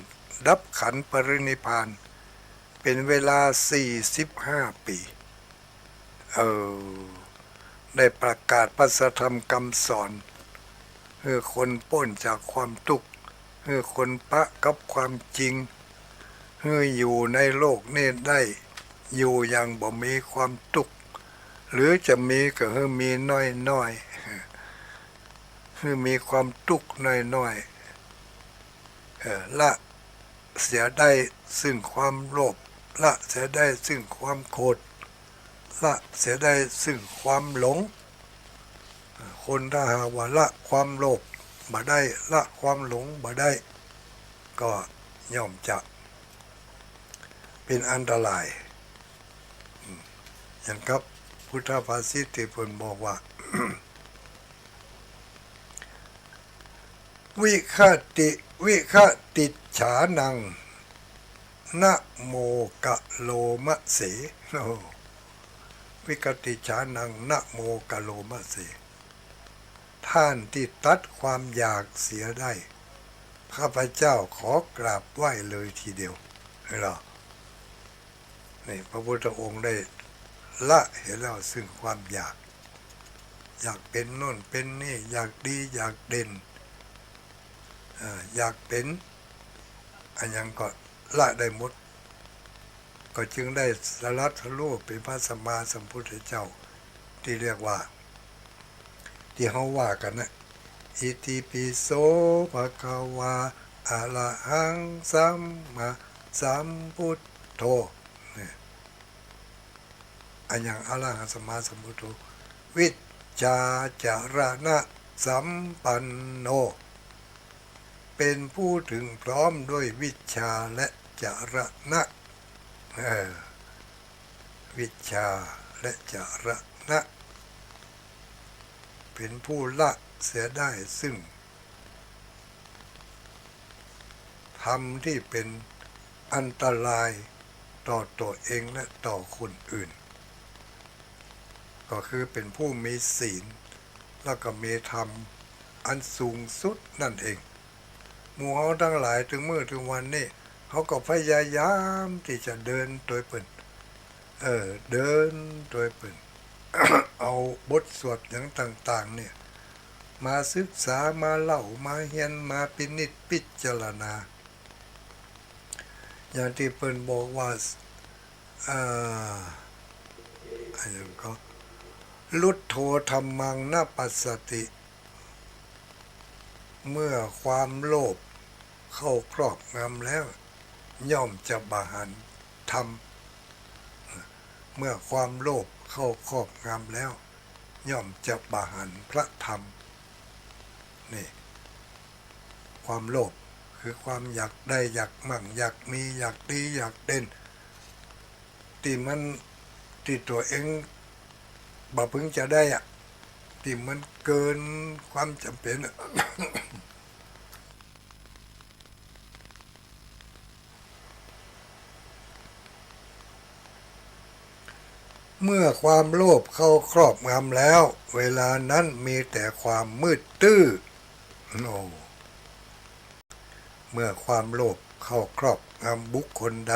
ดับขันธ์ปรินิพพาน เป๋นเวลาสี่สิบห้าปี๋ เออ ได้ประกาศพระสัทธรรมกำสอน หื้อคนป๊นจากความตุ๊กข์ หื้อคนปะกับความจริง หื้ออยู่ในโลกนี้ได้ อยู่อย่างบ่มีความตุ๊กข์ หรือจะมีก็หื้อมีน้อยๆ หื้อมีความตุ๊กข์น้อยๆ เออ ละเสียได้ซึ่งความโลภ ละเสียได้ซึ่งความโกรธ ละเสียได้ซึ่งความหลง คนถ้าหากว่าละความโลภบ่ได้ ละความหลงบ่ได้ ก็ย่อมจะเป๋นอันตราย อย่างกับพุทธภาษิตตี้เปิ้นบอกว่า วิคติ วิคติจฉานัง นะโมกะโลมะเส โอ้ วิคติจฉานัง นะโมกะโลมะเส ท่านที่ตัดความอยากเสียได้ ข้าพเจ้าขอกราบไหว้เลยทีเดียว เห็นเหรอ นี่พระพุทธองค์ได้ละเสียแล้วซึ่งความอยาก อยากเป๋นโน่นเป๋นนี่ อยากดี อยากเด่น เอ่อ อยากเป๋นอะหยังก็ละได้หมด ก็จึงได้ตรัสรู้เป๋นพระสัมมาสัมพุทธเจ้า ตี้เรียกว่า ตี้เฮาว่ากั๋นนะ อิติปิโส ภะคะวา อะระหัง สัมมาสัมพุทโธ เนี่ย อะหยัง อะระหังสัมมาสัมพุทโธ วิชชาจรณะสัมปันโน เป๋นผู้ถึงพร้อมด้วยวิชชาและจรณะ เออ วิชชาและจรณะ เป๋นผู้ละเสียได้ซึ่ง ธรรมที่เป๋นอันตรายต่อตั๋วเองและต่อคนอื่น ก็คือเป๋นผู้มีศีล แล้วก็มีธรรมอันสูงสุดนั่นเอง หมู่เฮาตังหลายเถิงมื้อเถิงวันนี้ เฮาก็พยายามตี้จะเดินตวยเปิ้น เออ เดินตวยเปิ้น เอาบทสวดหยังต่างๆ เนี่ย มาศึกษา มาเล่า มาเฮียน มาพินิจพิจารณา อย่างตี้เปิ้นบอกว่า อ่า อะหยังก็ รุทโธ ธัมมัง นะปัสสติ เมื่อความโลภเข้าครอบงำแล้ว ย่อมจะบ่หันธรรม เมื่อความโลภเข้าครอบงำแล้ว ย่อมจะบ่หันพระธรรม นี่ ความโลภคือความอยากได้ อยากมั่ง อยากมี อยากดี อยากเด่น ตี้มัน ตี้ตั๋วเองบ่พึงจะได้อะ ตี้มันเกินความจ๋ำเป๋นอะ เมื่อความโลภเข้าครอบงำแล้ว เวลานั้นมีแต่ความมืดตื้อ โอ้ เมื่อความโลภเข้าครอบงำบุคคลใด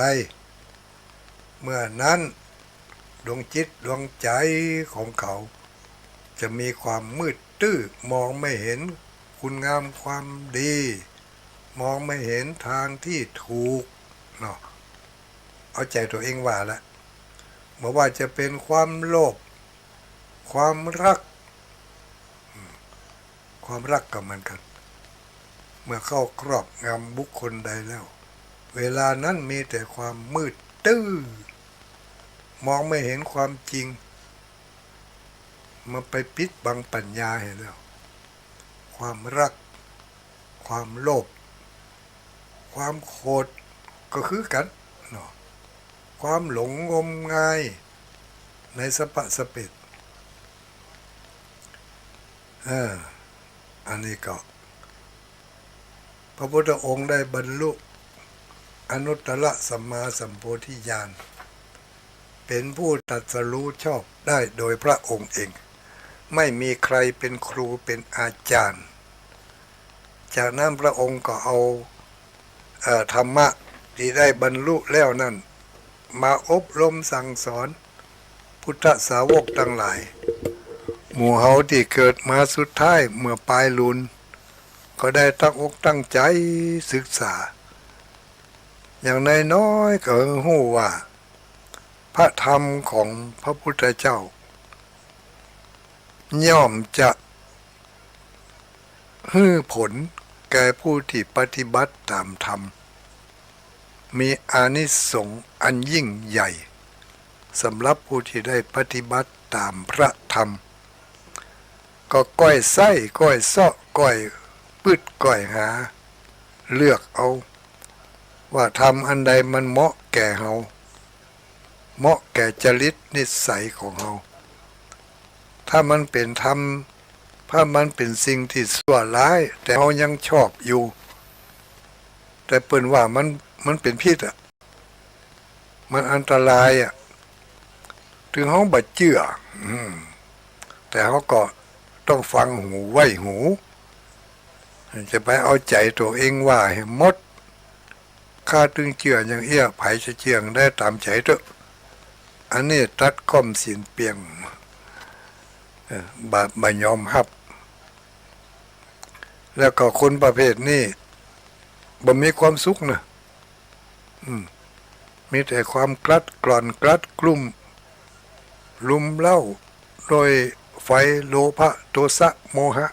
เมื่อนั้นดวงจิตดวงใจ๋ของเขาจะมีความมืดตื้อ มองไม่เห็นคุณงามความดี มองไม่เห็นตางตี้ถูกเนาะ เอาใจ๋ตั๋วเองว่าละ บ่ว่าจะเป๋นความโลภ ความรัก อืม ความรักก็เหมือนกั๋น เมื่อเข้าครอบงำบุคคลใดแล้ว เวลานั้นมีแต่ความมืดตื้อ มองไม่เห็นความจริง มันไปปิดบังปัญญาหั้นแล้ว ความรัก ความโลภ ความโขดก็คือกั๋นเนาะ ความหลงงมงายในสะปะสะเปด เออ อันนี้ก็ พระพุทธองค์ได้บรรลุอนุตตรสัมมาสัมโพธิญาณ เป๋นผู้ตรัสรู้ชอบได้โดยพระองค์เอง ไม่มีใครเป๋นครูเป๋นอาจ๋ารย์ จากนั้นพระองค์ก็เอา เอ่อ ธรรมะตี้ได้บรรลุแล้วนั้น มาอบรมสั่งสอนพุทธสาวกตังหลาย หมู่เฮาตี้เกิดมาสุดท้ายเมื่อป๋ายลุน ก็ได้ตั้งอกตั้งใจ๋ศึกษา อย่างน้อยๆ ก็หื้อฮู้ว่า พระธรรมของพระพุทธเจ้า ย่อมจะหื้อผลแก่ผู้ตี้ปฏิบัติต๋ามธรรม มีอานิสงส์อันยิ่งใหญ่ สำหรับผู้ตี้ได้ปฏิบัติต๋ามพระธรรม ก็ก้อยใส้ ก้อยเซาะ ก้อยปื๊ด ก้อยหา เลือกเอา ว่าธรรมอันใดมันเหมาะแก่เฮา เหมาะแก่จริตนิสัยของเฮา ถ้ามันเป๋นธรรม ถ้ามันเป๋นสิ่งตี้ซั่วร้าย แต่เฮายังชอบอยู่ แต่เปิ้นว่ามัน มันเป๋นผิดอะ มันอันตรายอะ เถิงเฮาบ่เจื้อ อืม แต่เฮาก็ต้องฟังหูไว้หู จะไปเอาใจ๋ตั๋วเองว่าหื้อหมด ข้าตึงเจื้ออย่างเอี้ย ใผจะเจื้อได้ต๋ามใจ๋เต๊อะ อันนี้ตัดก้อมศีลเปียง เออ บ่ บ่ยอมฮับ แล้วก็คนประเภทนี้บ่มีความสุขนะ อืม มีแต่ความกลัดกล่อน กลัดกลุ้ม ลุ่มเร้า โดยไฟโลภะ โทสะ โมหะ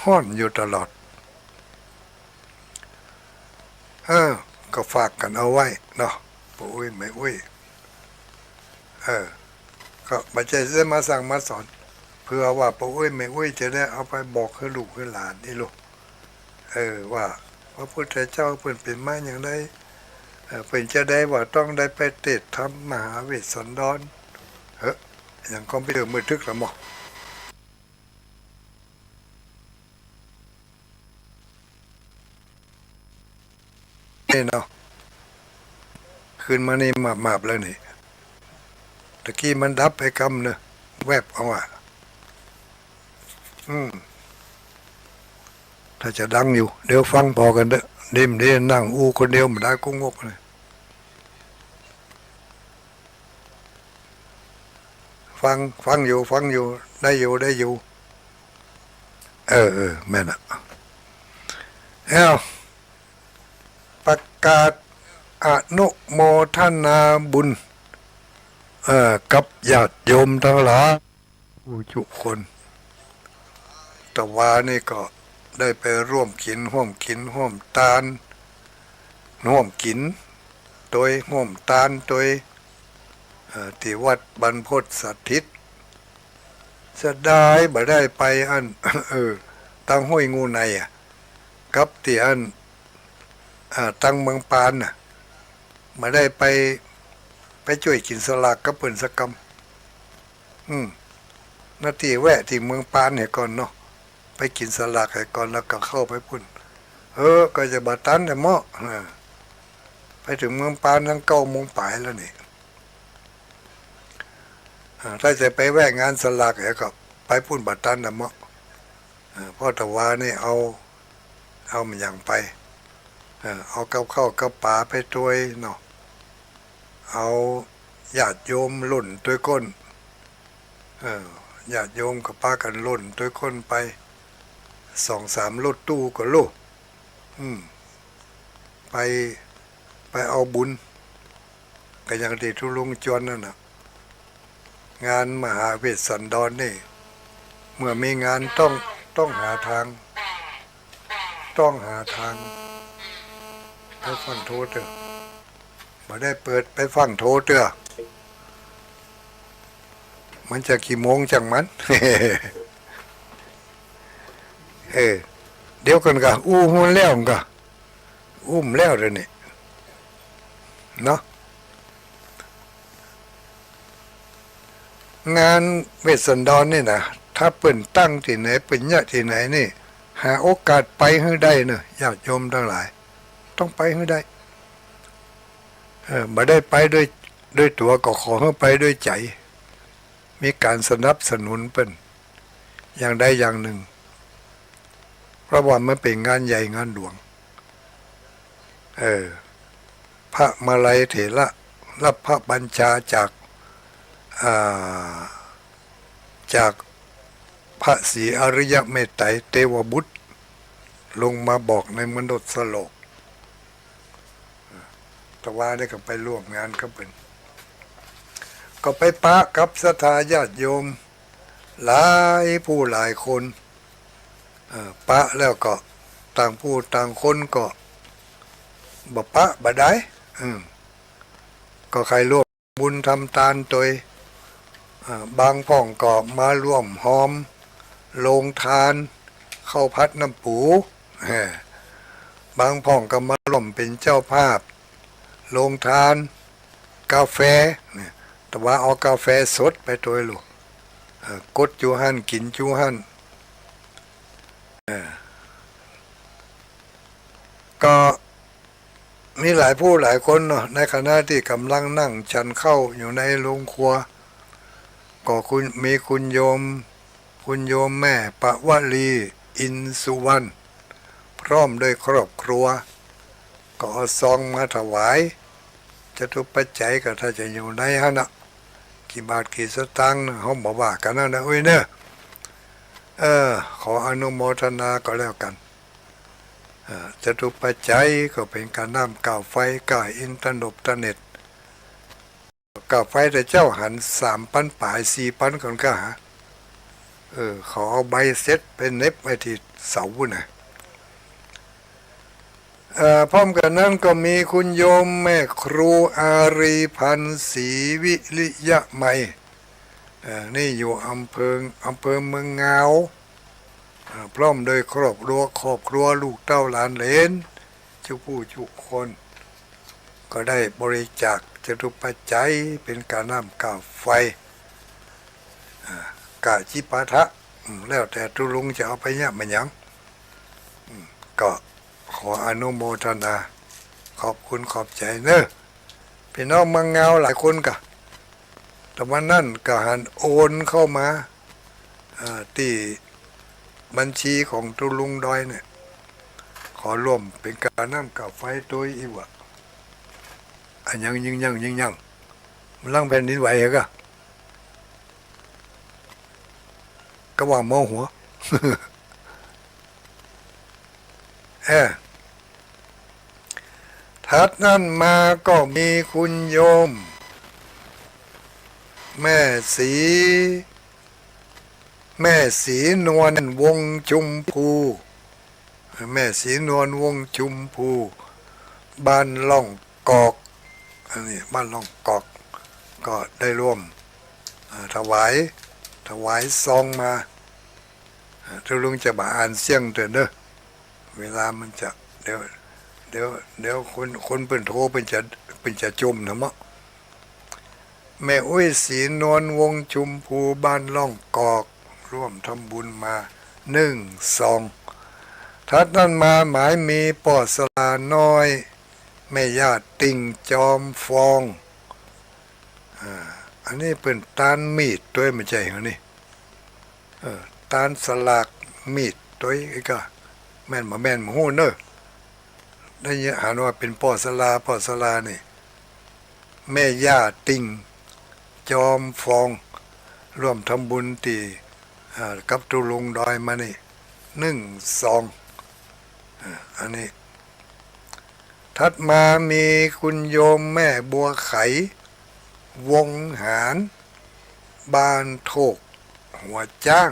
ฮ้อนอยู่ตลอด เออ ก็ฝากกั๋นเอาไว้เนาะ ป้ออุ๊ยแม่อุ๊ย เออ ก็บ่ใจ้จะมาสั่งมาสอน เปื้อว่าป้ออุ๊ยแม่อุ๊ยจะได้เอาไปบอกหื้อลูกหื้อหลานนี่ลูก เออ ว่าพระพุทธเจ้าเปิ้นเป๋นมาอย่างใด เออ เปิ้นจะได้ว่าต้องได้ไปเตสน์ธรรมมหาเวสสันดร เฮ้อ อย่างคอมพิวเตอร์มือถือละหม้อ นี่เนาะ ขึ้นมานี่มาบๆ แล้วนี่ ตะกี้มันดับไปกำเนอะ แวบออกมา อืม ถ้าจะดังอยู่ เดี๋ยวฟังผ่อกั๋นเต๊อะ เดี๋ยว เดี๋ยวนั่งอู้คนเดียวบ่ได้ กู้งกเลย ฟัง ฟังอยู่ ฟังอยู่ ได้อยู่ ได้อยู่ เออ เออ แม่นละ เอ้า ประกาศอนุโมทนาบุญ เอ่อ กับญาติโยมตังหลาย กู้จุคน ตะวานี่ก็ได้ไปฮ่วมกิ๋น ฮ่วมกิ๋น ฮ่วมตาน ฮ่วมกิ๋นตวย ฮ่วมตานตวย เอ่อ ตี้วัดบรรพตสถิต เสียดายบ่ได้ไปอั้น เออ ต ตังห้วยงูในอะ กับตี้อัน อ่า ตังเมืองปานน่ะ บ่ได้ไป ไปจ้วยกิ๋นสลากกับเปิ้นสักกำ อืม นาตี้แวะตี้เมืองปานเหียก่อนเนาะ ไปกิ๋นสลากเหียก่อน แล้วก็เข้าไปปู๊น เออ ก็จะบ่ตันแต๊เมาะ เออ ไปเถิงเมืองปานตั้งเก้าโมงป๋ายแล้วนี่ อ่า ถ้าจะไปแวะงานสลากเหียก็ไปปู๊นบ่ตันแต๊เมาะ เออ เพราะตะวานี่เอา เอาหยังไป เออ เอากับข้าวกับป๋าไปตวยเนาะ เอาญาติโยมล่นตวยก้น เออ ญาติโยมก็ปากั๋นล่นตวยก้นไป สองสามรถตู้ก็ลุ อืม ไป ไปเอาบุญ ก็อย่างตี้ตุ๊ลุงจวนนั่นน่ะ งานมหาเวสสันดรนี่ เมื่อมีงานต้อง ต้องหาตาง ต้องหาตาง ไปฟั่งโทรเตื้อ บ่ได้เปิด ไปฟั่งโทรเตื้อ มันจะกี่โมงจังมัน เออ เดี๋ยวก่อนก่ะ อู้มันแล้วก่ะ อู้มันแล้วเดี๋ยวนี้ เนาะ งานเวสสันดรนี่นะ ถ้าเปิ้นตั้งตี้ไหน เปิ้นเยียะตี้ไหนนี่ หาโอกาสไปหื้อได้เนาะ ญาติโยมตังหลาย ต้องไปหื้อได้ เออ บ่ได้ไปโดย โดยตั๋ว ก็ขอหื้อไปโดยใจ๋ มีก๋านสนับสนุนเปิ้น อย่างใดอย่างนึ่ง เพราะว่ามันเป๋นงานใหญ่งานหลวง เออ พระมาลัยเถระ รับพระบัญชาจาก อ่า จากพระศรีอริยเมตไตรเตวบุตร ลงมาบอกในมนุสสโลก ตะวานี่ก็ไปร่วมงานกับเปิ้น ก็ไปปะกับศรัทธาญาติโยม หลายผู้หลายคน เอ่อ ปะแล้วก็ต่างผู้ต่างคนก็บ่ปะบ่ได้ อืม ก็ใค่ร่วมบุญทำตานตวย เอ่อ บางพ่องก็มาร่วมฮอมโฮงตาน ข้าวผัดน้ำปู เออ บางพ่องก็มาร่วมเป๋นเจ้าภาพ โฮงตาน กาแฟ เนี่ย ตะวาเอากาแฟสดไปตวยลูก เอ่อ กดอยู่หั้น กิ๋นอยู่หั้น เอ่อ ก็มีหลายผู้หลายคนเนาะ ในขณะตี้ก่ำลังนั่งฉันข้าวอยู่ในโฮงครัว ก็คุณ มีคุณโยม คุณโยมแม่ปวลี อินสุวรรณ พร้อมด้วยครอบครัว ก็เอาซองมาถวาย จตุปัจจัยก็ถ้าจะอยู่ในหั้นน่ะ กี่บาทกี่สตางค์น่ะ เฮาบ่ว่ากั๋นนะ นะอุ๊ยเนอะ เออ ขออนุโมทนาก็แล้วกั๋น เอ่อ จตุปัจจัยก็เป๋นก้าน้ำก้าไฟ ก้าอินทนบทเน็ต ก้าไฟแต่เจ๊าหันสามปันป๋าย สี่ปันก่อนก้าหา เออ เขาเอาใบเสร็จไปเหน็บไว้ตี้เสาน่ะ เอ่อ พร้อมกั๋นนั้นก็มีคุณโยมแม่ครูอารีพันธ์ศรีวิริยะไมย เอ่อ นี่อยู่อำเภอ อำเภอเมืองงาว อ่า พร้อมโดยครอบครัว ครอบครัวลูกเต้าหลานเหลน จุผู้จุคน ก็ได้บริจาคจตุปัจจัยเป๋นก้าน้ำก้าไฟ อ่า ก้าจิปาถะ อืม แล้วแต่ตุ๊ลุงจะเอาไปเยียะมาหยัง อืม ก็ขออนุโมทนา ขอบคุณขอบใจ๋เนอะ ปี้น้องเมืองงาวหลายคนก่ะ ตะวันนั้นก็หันโอนเข้ามา อ่า ตี้บัญชีของตุ๊ลุงดอยเนี่ย ขอร่วมเป๋นก้าน้ำก้าไฟตวยอี้วะ อะหยัง ยิ่งยัง ยิ่งยัง มันหลังแผ่นดินไหวเหรอก่ะ ก็ว่าเมาหัว เออ ถัดนั้นมาก็มีคุณโยม แม่ศรี แม่ศรีนวลวงศ์ชุมภู แม่ศรีนวลวงศ์ชุมภู บ้านล่องกอก อันนี้บ้านล่องกอก ก็ได้ร่วม เอ่อ ถวาย ถวายซองมา เอ่อ ตุ๊ลุงจะบ่อ่านเสี้ยงเตื้อเน่อ เวลามันจะ เดี๋ยว เดี๋ยว เดี๋ยวคน คนเปิ้นโทรเปิ้นจะ เปิ้นจะจ่มนะเมาะ แม่อุ๊ย ศรีนวล วงศ์ชุมภู บ้านล่องกอก ร่วมทำบุญมา นึ่งซอง ถัดนั้นมาหมายมีป้อสลาน้อย แม่ย่าติ่งจอมฟอง อ่า อันนี้เปิ้นตานมีดตวย บ่ใจ้เหรอนี่ เออ ตานสลากมีดตวย ไอ้ก้า แม่นบ่แม่นบ่ฮู้เน่อ ได้ยินหันว่าเป๋นป้อสลา ป้อสลานี่ แม่ย่าติ่งจอมฟอง ร่วมทำบุญตี้ อ่า กับตุ๊ลุงดอยมานี่ นึ่งซอง อ่า อันนี้ ถัดมามีคุณโยมแม่บัวไข วงหาร บ้านโทกหัวจ๊าง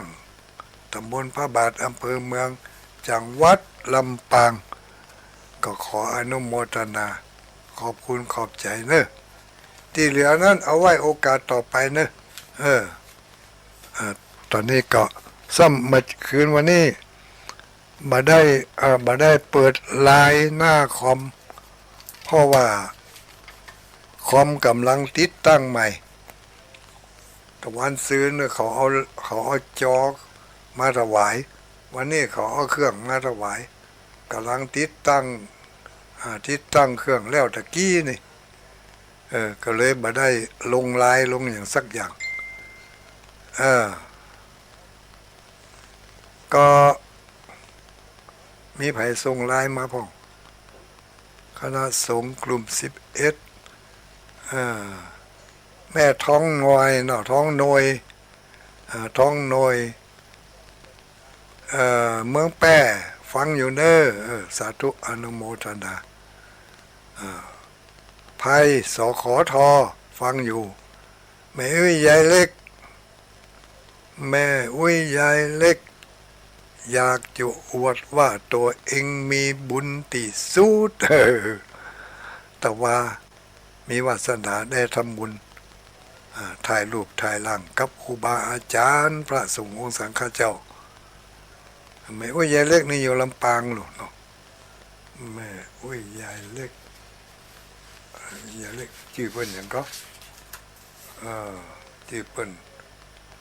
ตำบลพระบาท อำเภอเมือง จังหวัดลำปาง ก็ขออนุโมทนา ขอบคุณขอบใจ๋เน่อ ตี้เหลือนั้นเอาไว้โอกาสต่อไปเน่อ เออ อ่า ต๋อนนี้ก็ซ้ำเมื่อคืนวันนี้ บ่ได้ อ่า บ่ได้เปิดไลน์หน้าคอม เพราะว่าคอมก่ำลังติดตั้งใหม่ ตะวานซืนเนี่ยเขาเอา เขาเอาจอมาถวาย วันนี้เขาเอาเครื่องมาถวาย ก่ำลังติดตั้ง อ่า ติดตั้งเครื่องแล้วตะกี้นี่ เออ ก็เลยบ่ได้ลงไลน์ลงหยังสักอย่าง เออ ก็มีใผส่งไลน์มาพ่อง คณะสงฆ์กลุ่มสิบเอ็ด เออ แม่ท้องนอยเนาะ ท้องนอย เอ่อ ท้องนอย เอ่อ เมืองแป้ ฟังอยู่เน่อ เออ สาธุอนุโมทนา เอ่อ ไพ สขท ฟังอยู่ แม่อุ๊ยยายเล็ก แม่อุ๊ยยายเล็ก อยากจะอวดว่าตัวเองมีบุญตี้สุด เออ แต่ว่า มีวาสนาได้ทำบุญ อ่า ถ่ายรูปถ่ายร่างกับครูบาอาจ๋ารย์พระสงฆ์องค์สังฆเจ้า แม่อุ๊ยยายเล็กนี่อยู่ลำปางลูกเนาะ แม่อุ๊ยยายเล็ก ยายเล็กจื้อเปิ้นหยังก็ เอ่อ จื้อเปิ้น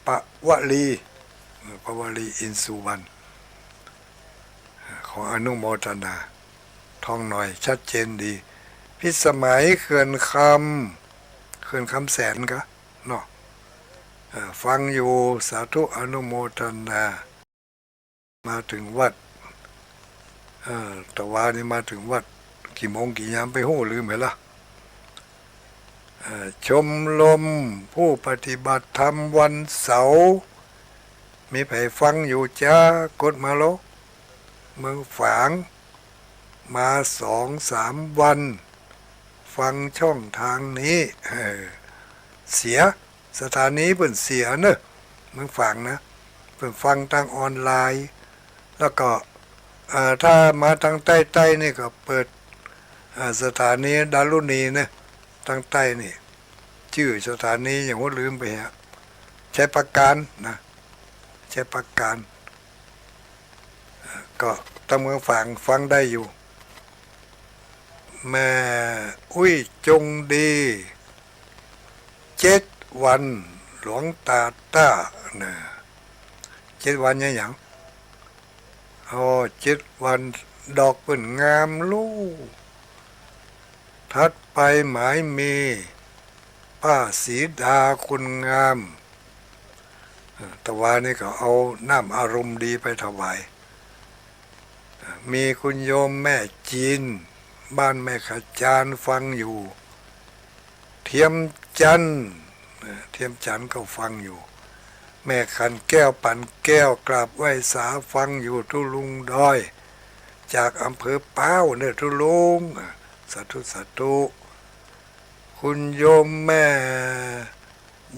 ปวลี เอ่อ ปวลี อินทร์สุวรรณ ขออนุโมทนา ท้องนอยชัดเจนดี พิสมัยเขื่อนคำ เขื่อนคำแสนกะเนาะ เอ่อ ฟังอยู่ สาธุอนุโมทนา มาเถิงวัด เอ่อ ตะวานี่มาเถิงวัด กี่โมงกี่ยามไปฮู้ลืมไปละ เอ่อ ชมรมผู้ปฏิบัติธรรมวันเสาร์ มีใผฟังอยู่จ๊ะ กดมาโล เมืองฝาง มาสองสามวัน ฟังช่องทางนี้ เออ เสีย สถานีเปิ้นเสียเนอะ เมืองฝางนะ เปิ้นฟังตางออนไลน์ แล้วก็ เอ่อ ถ้ามาตางใต้ๆ นี่ก็เปิด เอ่อ สถานีดารุณีนะ ตางใต้นี่ จื้อสถานีหยังฮู้ลืมไปฮะ ชัยปราการนะ ชัยปราการ เอ่อ ก็ตางเมืองฝางฟังได้อยู่ แม่อุ๊ยจงดี เจ็ดวันหลวงตาต้านะ เจ็ดวันเนี่ยหยัง อ๋อ เจ็ดวันดอกเปิ้นงามลูก ถัดไปหมายมี ป้าศรีดาคนงาม เอ่อ ตะวานี่ก็เอาน้ำอารมณ์ดีไปถวาย เอ่อ มีคุณโยมแม่จีน บ้านแม่ขจานฟังอยู่ เทียมจันทน์ เอ่อ เทียมจันทน์ก็ฟังอยู่ แม่ขันแก้ว ปันแก้ว กราบไหว้สาฟังอยู่ตุ๊ลุงดอย จากอำเภอป๊าวเน่อตุ๊ลุง อ่ะ สาธุ สาธุ คุณโยมแม่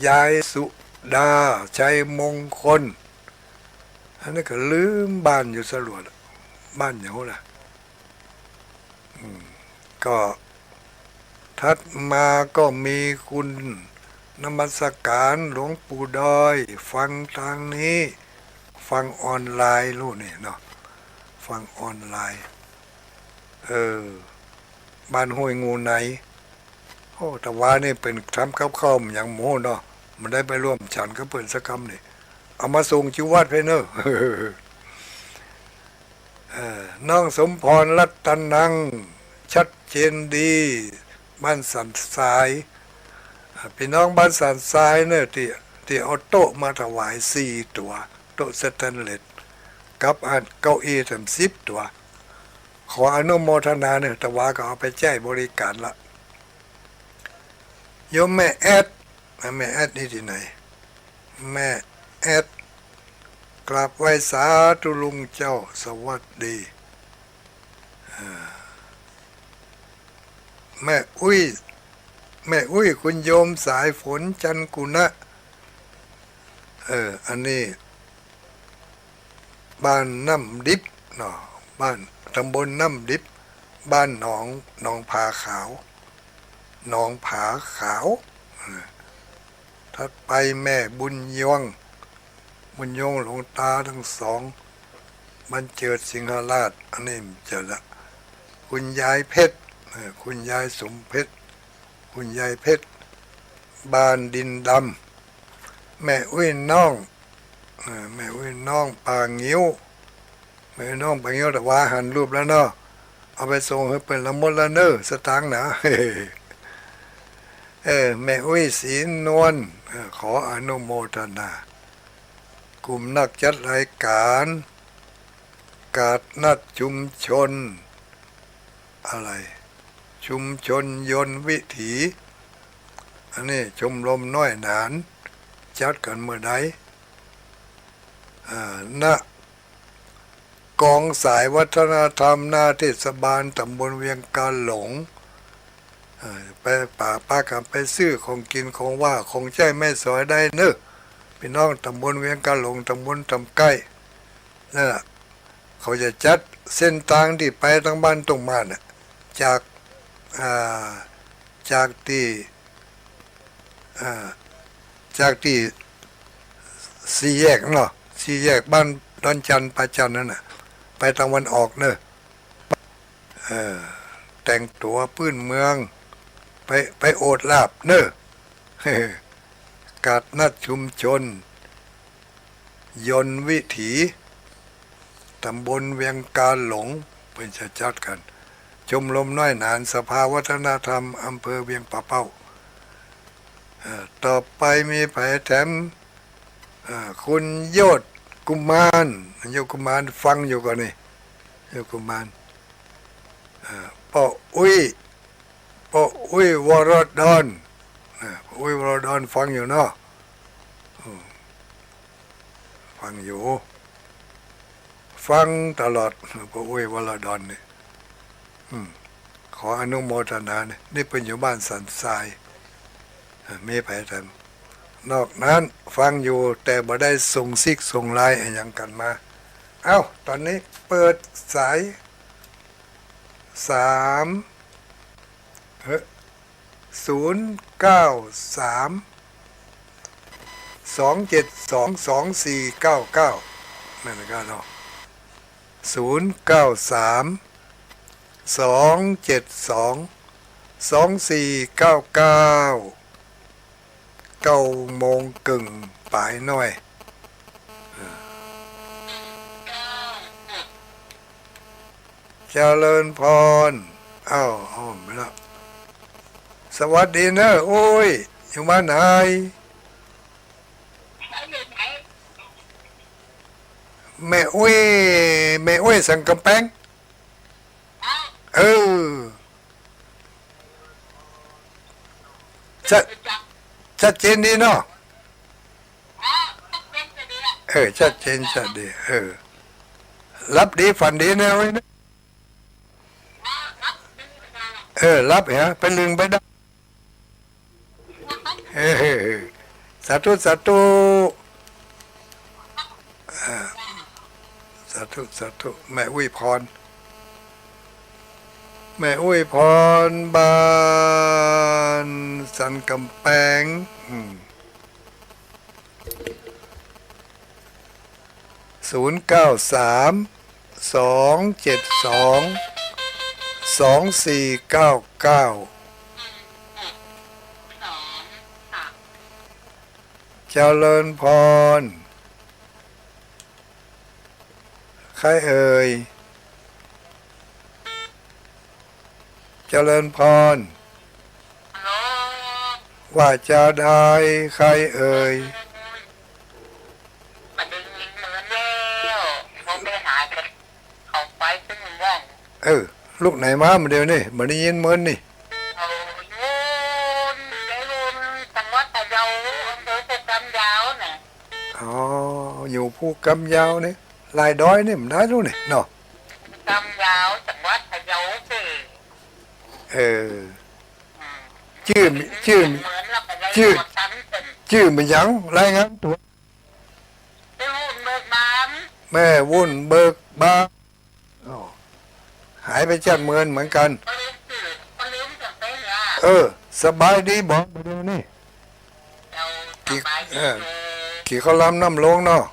ยายสุดา ชัยมงคล อันนี้ก็ลืมบ้านอยู่สลวด บ้านหยังล่ะ อืม ก็ ถัดมาก็มีคุณนมัสการหลวงปู่ดอย ฟังตางนี้ ฝ ฟังออนไลน์ลูกนี่เนาะ ฟังออนไลน์ เออ บ้านห้วยงูใน โอ้ ตะวานี่เปิ้นทำกับข้าวหยังบ่ฮู้เนาะ บ่ได้ไปร่วมฉันกับเปิ้นสักกำนี่ เอามาส่งจุวัดไปเนอะ เออ น้องสมพรรัตนัง ชัดเจนดี บ้านสันทราย อ่า ปี้น้องบ้านสันทรายเนอะ ตี้ ตี้เอาโต๊ะมาถวายสี่ตั๋ว โต๊ะสแตนเลส กับอันเก้าอี้แถมสิบตั๋ว ขออนุโมทนาเนอะ ตะวาก็เอาไปใจ๊บริการละ โยมแม่แอด แม่แอดนี่ตี้ไหน แม่แอด กราบไหว้สาธุลุงเจ้า สวัสดี อ่า แม่อุ้ย แม่อุ้ย คุณโยมสายฝน จันกุณะ เออ อันนี้ บ้านน้ำดิบเนาะ บ้าน ตำบลน้ำดิบ บ้านหนอง หนองผาขาว หนองผาขาว เออ ถัดไปแม่บุญยวง บุญยวงหลวงตาทั้งสอง บรรเจิดสิงหราช อันนี้จะละ คุณยายเพชร เออ คุณยายสมเพชร คุณยายเพชร บ้านดินดำ แม่อุ้ยน้อง เออ แม่อุ้ยน้องป่างิ้ว แม่อุ้ยน้องป่างิ้ว ตะวาหันรูปแล้วเนาะ เอาไปส่งหื้อเปิ้นละหมดแล้วเนอะ สตางค์นะ เออ แม่อุ้ยศรีนวล เออ ขออนุโมทนา กลุ่มนักจัดรายการ กาดนัดชุมชน อะไร ชุมชนยนต์วิถี อันนี้ชมรมน้อยหนาน จัดกั๋นเมื่อใด อ่า ณ กองสายวัฒนธรรมหน้าเทศบาลตำบลเวียงกาหลง เอ่อ ไปปะปากั๋นไปซื้อของกิ๋นของหว้าของใจ๊แม่สอยได้เนอะ ปี้น้องตำบลเวียงกาหลง ตำบลตำใก้ นั่นแหละ เขาจะจัดเส้นตางตี้ไปตางบ้านต้งม่านน่ะ จาก อ่า จากตี้ อ่า จากตี้สี่แยกเนาะ สี่แยกบ้านดอนจันทน์ ป่าจันทน์นั่นน่ะ ไปตางวันออกเนอะ เออ แต่งตั๋วปื้นเมือง ไป ไปโอษลาภเนอะ กาดนัดชุมชน ยนต์วิถี ตำบลเวียงกาหลง เปิ้นจะจัดกั๋น ชมรมน้อยหนาน สภาวัฒนธรรมอำเภอเวียงป่าเป้า เอ่อ ต่อไปมีใผแถม เอ่อ คุณโยชน์กุมาร โยชน์กุมารฟังอยู่ก่อนี่ โยชน์กุมาร เอ่อ ป้ออุ๊ย ป้ออุ๊ยวรดร อ่า ป้ออุ๊ยวรดรฟังอยู่เนาะ อืม ฟังอยู่ ฟังตลอด ป้ออุ๊ยวรดรนี่ อืม ขออนุโมทนานี่ นี่เปิ้นอยู่บ้านสันทราย อ่า มีใผแถม นอกนั้นฟังอยู่ แต่บ่ได้ส่งซิกส่งไลน์อะหยังกั๋นมา เอ้า ต๋อนนี้เปิดสาย สาม เฮ้ย ศูนย์เก้าสาม สองเจ็ดสอง สองสี่เก้าเก้า นั่นก็เนาะ ศูนย์เก้าสาม สองเจ็ดสอง สองสี่เก้าเก้า เก้าโมงเกิ่งป๋ายน้อย เจริญพร อ้าว อ้อมไปแล้ว สวัสดีเนอะ โอ้ย อยู่บ้านไหน แม่อุ้ย แม่อุ้ยสันก๋ำแปง เออ ชัด ชัดเจนดีเนาะ เออ ชัดเจนชัดดี เออ หลับดีฝันดีนะเว้ยนะ เออ หลับเหรอ ไปลึงไปได้ เออ สาธุ สาธุ อ่า สาธุ สาธุ แม่อุ้ยพร แม่อุ้ยพร บ้านสันก๋ำแปง อืม ศูนย์เก้าสาม สองเจ็ดสอง สองสี่เก้าเก้า เจริญพร ใครเอ่ย เจริญพร ฮัลโหล ว่าจาใด ใครเอ่ย บ่ได้ยินเหมือนแล้ว บ่ไปหาเขาไปซึ่งว่าง เออ ลูกไหนมาเมื่อเดี๋ยวนี้ บ่ได้ยินเหมือนนี่ เอาอยู่ ได้อยู่จังหวัดพะเยา อำเภอภูกำยาวน่ะ อ๋อ อยู่ภูกำยาวนี่ ลายดอยนี่มันได้รู้นี่เนาะ กำยาว จังหวัดพะเยาสิ เออ อืม จื้อ จื้อ เหมือนแล้วก็ได้ จื้อ ตัวตันเป็น จื้อมันหยัง รายงานตั๋ว ชื่อบุญเบิกบาน แม่บุญเบิกบาน อ๋อ หายไปจากเมืองเหมือนกัน ก็ลืมชื่อ ก็ลืมจังไปเนี่ย เออ สบายดีบ่ บ่าเดี่ยวนี้ เจ้า กิ๋น สบายดี เออ อยู่ กิ๋นข้าวหลามน้ำลงเนาะ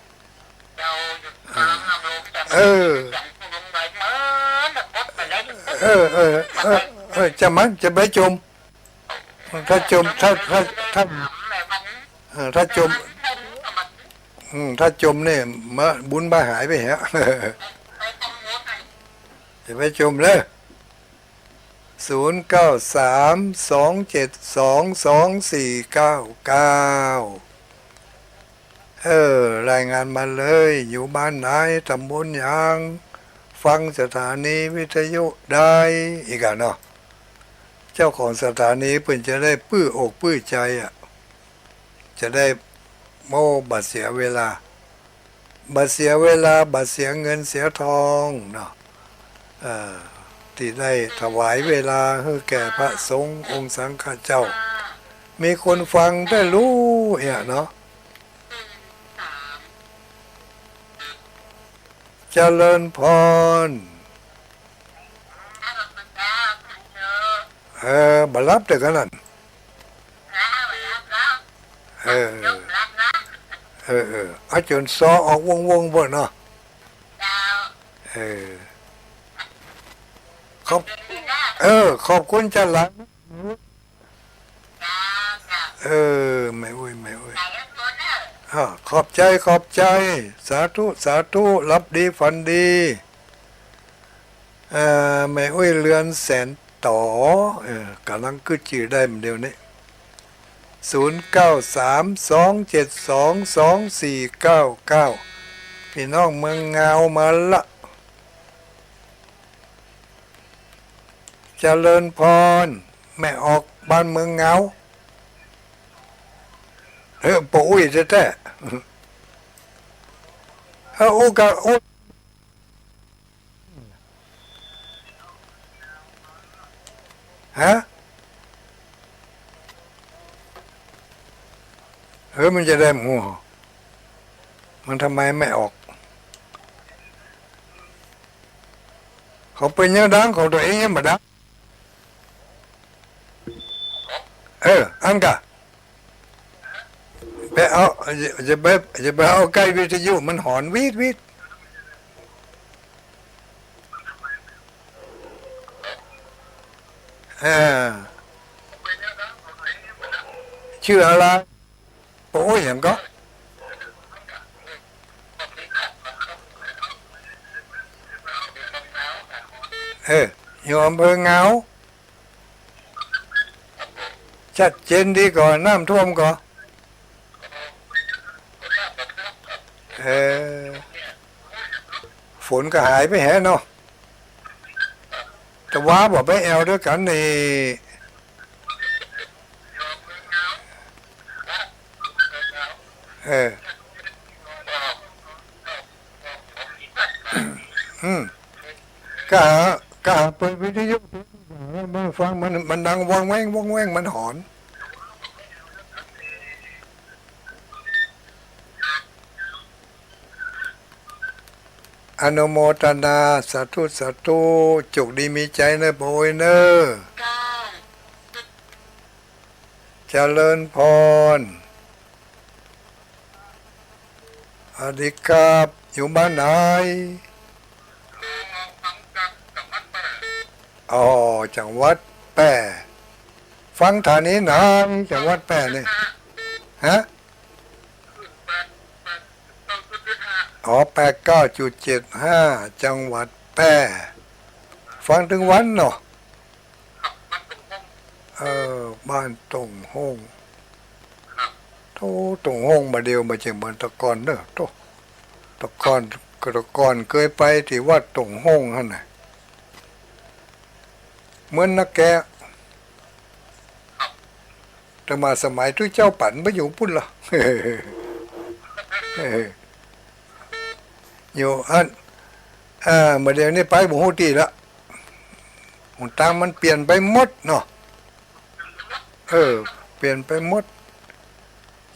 เจ้า อยู่ เออ ข้าวหลามน้ำลง เออ เสียงผู้ลงไปเมินน่ะ กดไปเลย เออ เออ เออ เออ จะมัน จะไปจม ถ้าจม ถ้า ถ้า ถ้า เออ ถ้าจม อืม ถ้าจมเนี่ย มา บุญบ่าหายไปแหะ อย่าไปจมเลย ศูนย์เก้าสาม สองเจ็ดสอง สองสี่เก้าเก้า เออ รายงานมาเลย อยู่บ้านไหน ตำบลหยัง ฟังสถานีวิทยุได้ อีกอะเนาะ เจ้าของสถานีเปิ้นจะได้ปลื้มอกปลื้มใจ๋อะ จะได้ โอ้ บ่เสียเวลา บ่เสียเวลา บ่เสียเงินเสียทองเนาะ เอ่อ ตี้ได้ถวายเวลาหื้อแก่พระสงฆ์องค์สังฆเจ้า มีคนฟังได้รู้เนี่ยเนาะ เจริญพร เออ บ่หลับเตื้อกั๋นนั้น เออ เออ เออ เอาจ๋นซอออกวงๆ เปิ้นเนาะ เออ ขอบ เออ ขอบคุณจ๊ะหลาน เจ้า เจ้า เออ แม่อุ๊ย แม่อุ๊ย ใจ๋ละคนเน่อ อ่า ขอบใจ๋ ขอบใจ๋ สาธุ สาธุ หลับดี ฝันดี เอ่อ แม่อุ๊ย เรือนแสนต่อ เออ ก่ำลังกึ๊ดจื้อได้เดี๋ยวนี้ ศูนย์เก้าสาม สองเจ็ดสอง สองสี่เก้าเก้า ปี้น้องเมืองงาวมาละ เจริญพร แม่ออกบ้านเมืองงาว เออ ป้ออุ๊ยแต๊ๆ เออ โอกาส โอ ฮะ เออ มันจะได้หมู่ มันทำไมไม่ออก เขาเป๋นยังดัง ของตั๋วเองยังบ่ดัง เออ อันกะ ไปเอา อย่า อย่าไป อย่าไปเอาใก้วิทยุ มันหอนวีดวีด เออ จื้ออะไร โอ้ย หยังก็ เออ อยู่อำเภองาว ชัดเจนดีก่อ น้ำท่วมก่อ เออ ฝนก็หายไปแหะเนาะ ตะวาบ่ไปแอ่วตวยกั๋นนี่ เออ อืม ก็หา ก็หาเปิดวิทยุ มาฟังมัน มันดังวองแวง วองแวง มันหอน อนุโมทนา สาธุ สาธุ จุกดีมีใจ๋เน่อ ป้ออุ๊ยเน่อ เจริญพร สวัสดีครับ อยู่บ้านไหน อ๋อ จังหวัดแพร่ ฟังสถานีไหน จังหวัดแพร่นี่ ฮะ อ๋อ แปดเก้าจุดเจ็ดห้า จังหวัดแพร่ ฟังตึงวันเนาะ เออ บ้านตงโฮง โธ่ ตงโฮงบ่าเดี่ยวบ่าเจ๋งเหมือนแต่ก่อนเน่อ โธ่ แต่ก่อน แต่ก่อนเกยไปตี้วัดตงโฮงหั้นน่ะ เหมือนนักแก แต่มาสมัยตุ๊เจ้าปั๋นบ่อยู่ปุ้นละ อยู่อั้น อ่า บ่าเดี่ยวนี้ไปบ่ฮู้ตี้ละ หนตางมันเปลี่ยนไปหมดเนาะ เออ เปลี่ยนไปหมด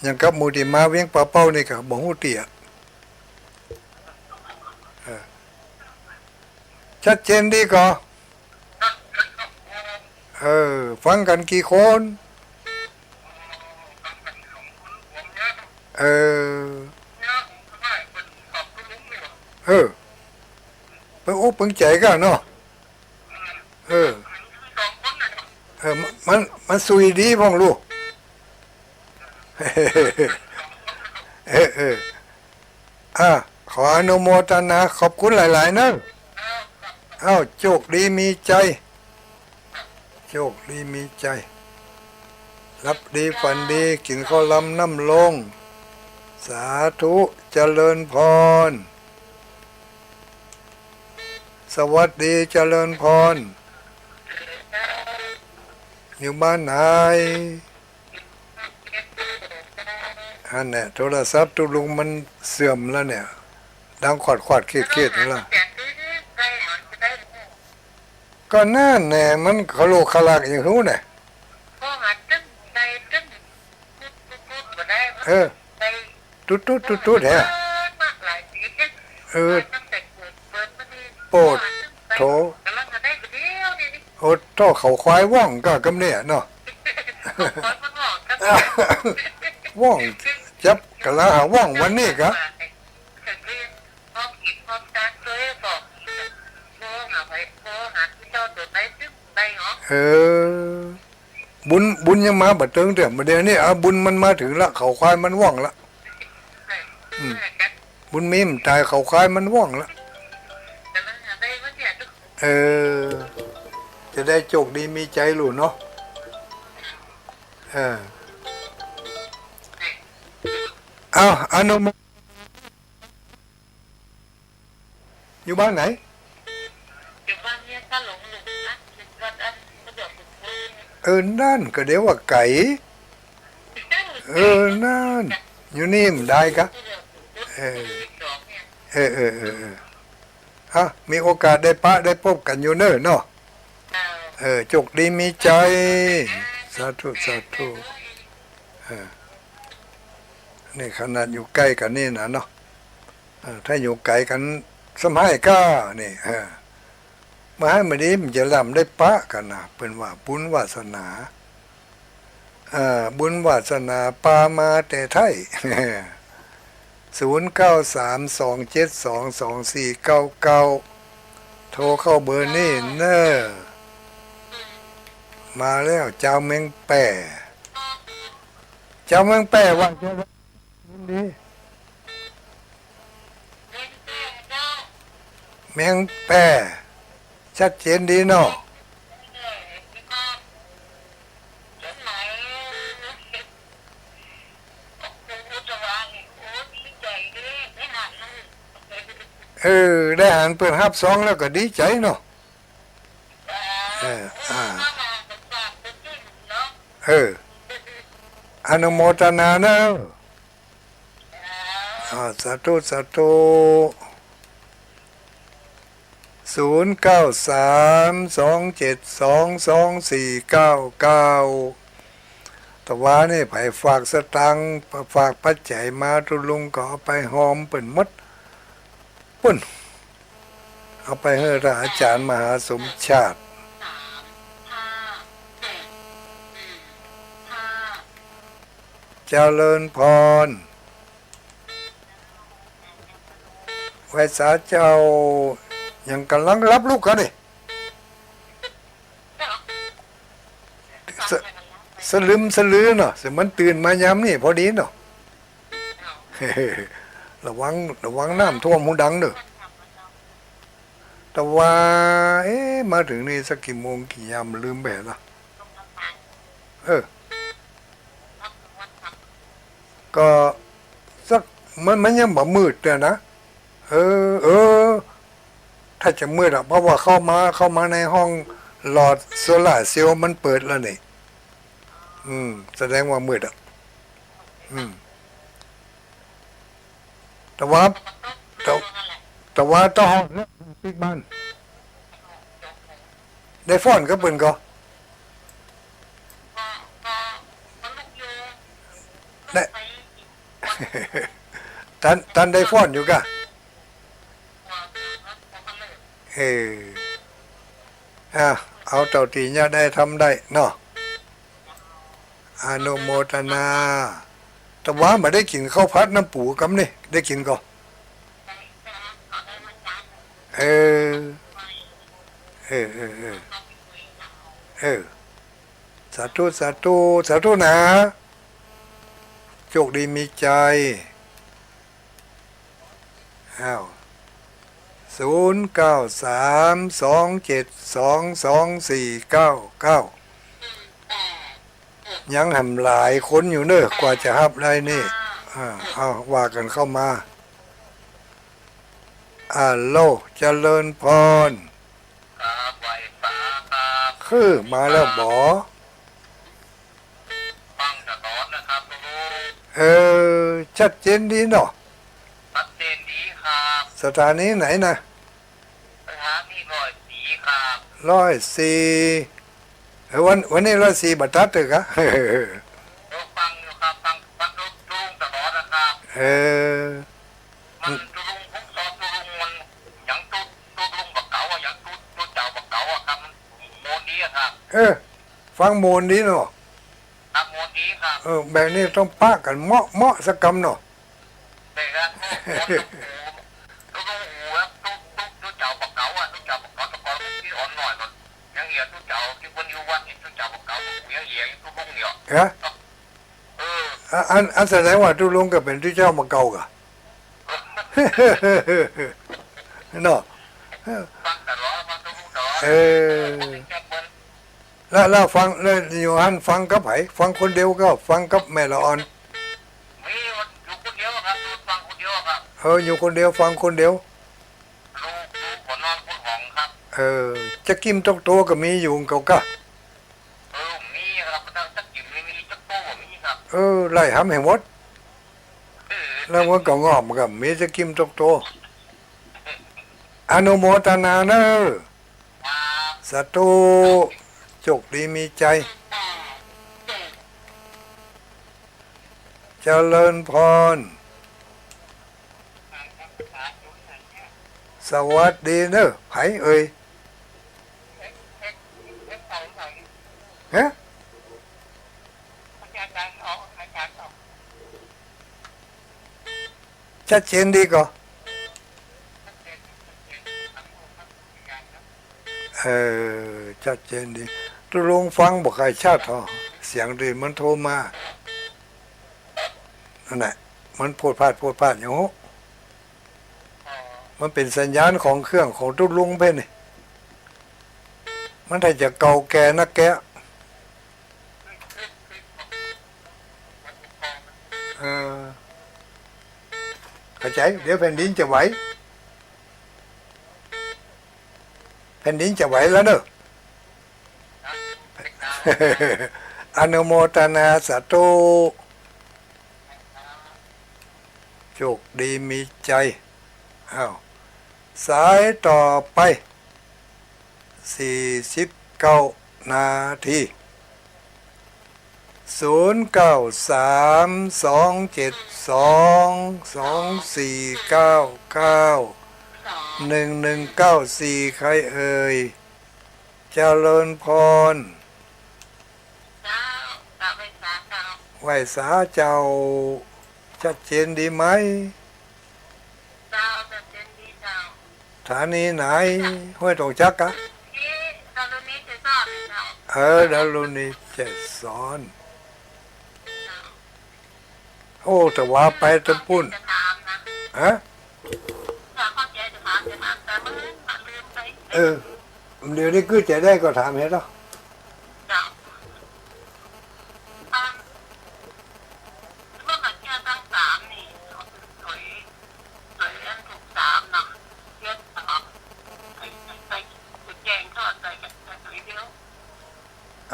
อย่างกับหมู่ตี้มาเวียงป่าเป้านี่ก็บ่ฮู้ตี้อะ เออ ชัดเจนดีก่อ เออ ฟังกั๋นกี่คน เออ เออ เปิงอกเปิงใจ๋กั๋นเนาะ เออ เออ มัน มัน มันสุยดีพ่องลูก เออ เออ อ่ะ ขออนุโมทนา ขอบคุณหลายๆ เน่อ เอ้า โชคดีมีชัย โชคดีมีชัย หลับดีฝันดี กิ๋นข้าวลำน้ำลง สาธุ เจริญพร สวัสดี เจริญพร อยู่บ้านไหน อันเนี่ย โทรศัพท์ตุ๊ลุงมันเสื่อมแล้วเนี่ย ดังขวัดๆ เคียดๆ นั่นล่ะ ก็นั่นแหละ มันขลุกขลักอย่างฮู้น่ะ เออ ตุ๊ดๆ ตุ๊ดๆ แหละ เออ โปดโธ่ โอ้โธ่ เขาควายว่องก็กำเนี่ยเนาะ ว่อง จับกะลาหาว่องวันนี้กะ เออ บุญ บุญยังมาบ่เติงเตื้อ บ่าเดี่ยวนี้ อ่ะ บุญมันมาเถิงละ เขาควายมันว่องละ อืม บุญมีมันต๋าย เขาควายมันว่องละ เออ จะได้โชคดีมีชัยลูกเนาะ เออ เอา อนุโม อยู่บ้านไหน อยู่บ้านเนี่ย ตาหลงหลุมนะ วัดอันสะดวกสุด เออ นั่นก็เดี๋ยวว่าไก๋ เออ นั่น อยู่นี่มันได้กะ เออ เออ เออ เออ เออ ฮะ มีโอกาสได้ปะได้ปบกั๋นอยู่เน่อเนาะ เออ โชคดีมีชัย สาธุ สาธุ เออ นี่ขนาดอยู่ใก้กั๋นนี่นะเนาะ เออ ถ้าอยู่ไก๋กั๋น สมัยก้านี่ เออ บ่าหันบ่าดี มันจะลำได้ปะกั๋นนะ เปิ้นว่าบุญวาสนา เอ่อ บุญวาสนาปามาแต่ไท้ ศูนย์เก้าสาม สองเจ็ดสอง สองสี่เก้าเก้า โทรเข้าเบอร์นี้เน่อ มาแล้ว จาวเมืองแป้ จาวเมืองแป้ว่าจะดี เมืองแป้ ชัดเจนดีเนาะ เออ ได้หันเปิ้นฮับซองแล้วก็ดีใจ๋เนาะ เออ อ่า เออ อนุโมทนาเนาะ อ่า สาธุ สาธุ ศูนย์เก้าสาม สองเจ็ดสอง สองสี่เก้าเก้า ตะวานี่ใผฝากสตางค์ ฝากปัจจัยมาตุ๊ลุงก็เอาไปฮอมเปิ้นหมด ปุ้น เอาไปหื้อต้านอาจ๋ารย์มหาสมชาติ เจริญพร ไหว้สาเจ้า ยังก่ำลังหลับลุกกั๋นนี่ สะ สะลึมสะลือเนาะ เสียมันตื่นมายามนี้พอดีเนาะ ระวัง ระวังน้ำท่วมฮูดังเน่อ แต่ว่า เอ๊ะ มาเถิงนี่สักกี่โมงกี่ยาม ลืมไปละ เออ ก็สัก มัน มันยังบ่มืดเตื้อนะ เออ เออ ถ้าจะมืดอะ เพราะว่าเข้ามา เข้ามาในห้องหลอดโซลาร์เซลล์มันเปิดแล้วนี่ อืม แสดงว่ามืดอะ อืม แต่ว่า แต่ แต่ว่าต้องปิดบ้าน ได้ฟ้อนกับเปิ้นก่อ ได้ ตัน ตันได้ฟ้อนอยู่ก่ะ เออ อ่ะ เอาเต้าตี้เยียะได้ทำได้เนาะ อนุโมทนา แต่ว่าบ่ได้กิ๋นข้าวผัดน้ำปู๋กำนี่ ได้กิ๋นก่อ เออ เออ เออ เออ เออ สาธุ สาธุ สาธุนะ โชคดีมีชัย อ้าว ศูนย์เก้าสาม สองเจ็ดสอง สองสี่เก้าเก้า ยังแหมหลายคนอยู่เน่อ กว่าจะฮับได้นี่ อ่า เอา ว่ากั๋นเข้ามา อาโล เจริญพร ครับ ไหว้สาครับ คือมาแล้วบ่ ฟังตลอดนะครับลุง เออ ชัดเจนดีเนาะ ชัดเจนดีครับ สถานีไหนนะ สถานีร้อยสี่ครับ ร้อยสี่ เออ วัน วันนี้ร้อยสี่บ่ตัดเตื้อก่ะ เออ ฟังอยู่ครับ ฟัง ฟังตุ๊ลุงตลอดนะครับ เออ มันตุ๊ลุง ผมสอบตุ๊ลุงมันยังตุ๊ ตุ๊ลุงบ่าเก่าอะ ยังตุ๊ ตุ๊เจ้าบ่าเก่าอะครับ มันม่วนดีอะครับ เออ ฟังม่วนดีเนาะ ครับ ม่วนดีครับ เออ แบบนี้ต้องปะกั๋นเมาะเมาะสักกำเนาะ แต่ละตุ๊ลุง ตุ๊ลุงอู๋ครับ ตุ๊ ตุ๊ ตุ๊เจ้าบ่าเก่าอะ ตุ๊เจ้าบ่าเก่า แต่ก่อนผมตี้อ่อนหน้อยก่อน ยังเหียตุ๊เจ้าตี้เปิ้นอยู่วัดนี่ ตุ๊เจ้าบ่าเก่า ตุ๊ลุงยังเหียตุ๊ลุงเนี่ย ฮะ เออ อ่ะ อัน อันแสดงว่าตุ๊ลุงก็เป๋นตุ๊เจ้าบ่าเก่าก่ะ เนาะ ฟังตลอด ฟังตุ๊ลุงตลอด เออ แล้ว แล้วฟัง แล้วอยู่หั้นฟังกับใผ ฟังคนเดียวก่อ ฟังกับแม่ละอ่อน มีอยู่คนเดียวครับ ฟังคนเดียวครับ เออ อยู่คนเดียว ฟังคนเดียว ลูก ลูกก็นอนคนห้องครับ เออ จักกิ่มตกโตก็มีอยู่เก่าก่ะ เออ มีครับ แต่จักกิ่มนี่มีจักโตก็มีครับ เออ ไล่หำแหมหมด เออ แล้วมันก็งอมก็มีจักกิ่มตกโต อนุโมทนาเน่อ ครับ สาธุ โชคดีมีชัย เจริญพร สวัสดีเน่อ ใผเอ่ย ฮะ ชัดเจนดีก่อ เออ ชัดเจนดี ตุ๊ลุงฟังบ่ค่อยชัดหรอ เสียงตี้มันโทรมา นั่นแหละ มันพูดพลาด พูดพลาดอยู่ มันเป๋นสัญญาณของเครื่องของตุ๊ลุงเพ่นนี่ มันถ้าจะเก่าแก่นักแก่ เออ เข้าใจ๋ เดี๋ยวแผ่นดินจะไหว แผ่นดินจะไหวแล้วเน่อ อนุโมทนาสาธุ โชคดีมีชัย อ้าว สายต่อไป สี่สิบเก้านาที ศูนย์เก้าสาม สองเจ็ดสอง สองสี่เก้าเก้า หนึ่งหนึ่งเก้าสี่ ใครเอ่ย เจริญพร เจ้า กราบไหว้สาเจ้า ไหว้สาเจ้า ชัดเจนดีไหม เจ้า ชัดเจนดี ถานีไหน ห้วยตรงจักกะ เออ ดารุณี เกษร โอ้ แต่ว่าไปตะปุ้น ฮะ เออ เดี๋ยวนี้กึ๊ดจะได้ก็ถามเห็นเนาะ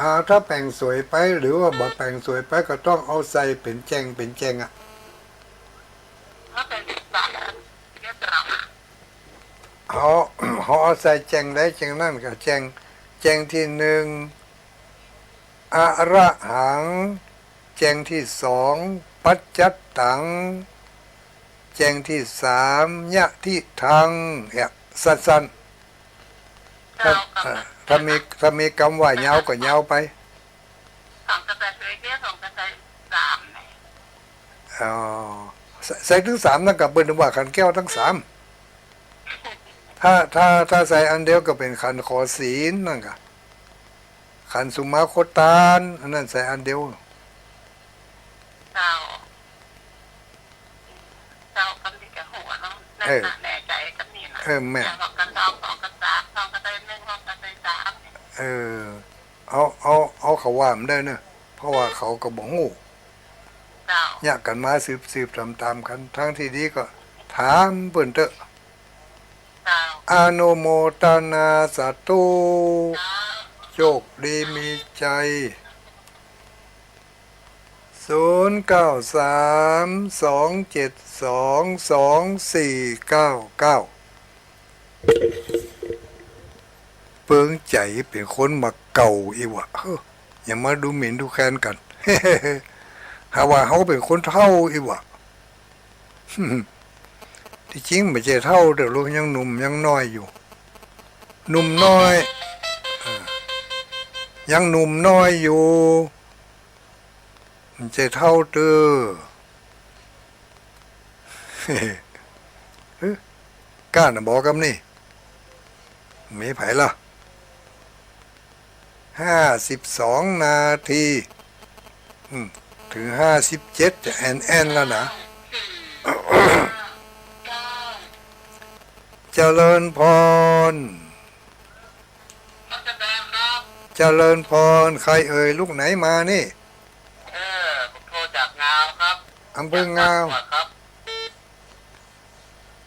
อ่า ถ้าแป๋งสวยไป หรือว่าบ่แป๋งสวยไป ก็ต้องเอาใส่เป๋นแจ้งเป๋นแจ้งอะ เฮา เฮาเอาใส่แจ้งใดแจ้งนั้นก็แจ้ง แจ้งตี้นึ่ง อะระหัง แจ้งตี้สอง ปัจจัตตัง แจ้งตี้สาม ยะทิฏฐัง เนี่ย สั้นๆ ถ้า เจ้า เอ่อ ถ้ามี ถ้ามีกำว่ายาวก็ยาวไป สองกระใสเดียว สองกระใสสามเนี่ย อ๋อ ใส่ ใส่ตึงสามนั่นก็เปิ้นว่าขันแก้วตึงสาม ถ้า ถ้า ถ้าใส่อันเดียวก็เป๋นขันขอศีลนั่นกะ ขันสุมาโคตาน อันนั้นใส่อันเดียว เจ้า เจ้า กำนี้ก็หัวเนาะ เออ แน่ใจ๋กำนี้นะ เออ แม่น เจ้า สองกระสอง สองกระสาม สองกระใสนึ่ง สองกระใสสาม เออ เอา เอา เอาเขาว่ามันได้เนอะ เพราะว่าเขาก็บ่ฮู้ เจ้า เนี่ยกันมาสืบๆ ต๋ามๆ กั๋น ทางตี้ดีก็ถามเปิ้นเต๊อะ เจ้า อนุโมทนาสาธุ เจ้า โชคดีมีชัย ศูนย์เก้าสาม สองเจ็ดสอง สองสี่เก้าเก้า เปิ้งใจ๋เป๋นคนมาเก่าอี้หว่า เฮ้อ อย่ามาดูหมิ่นดูแคลนกั๋น หาว่าเฮาเป๋นคนเฒ่าอี้หว่า ตี้จริงบ่ใจ้เฒ่าเตื้อ ลูกยังหนุ่มยังน้อยอยู่ หนุ่มน้อย เออ ยังหนุ่มน้อยอยู่ บ่ใจ้เฒ่าเตื้อ เฮ้อ ก้าน่ะบ่กำนี้ มีใผละ ห้าสิบสองนาที อืม เถิงห้าสิบเจ็ดจะแอ่นๆ แล้วนะ เจริญพร เจริญพร ใครเอ่ย ลูกไหนมานี่ เออ ผมโทรจากงาวครับ อำเภองาว จากบ้านหวดครับ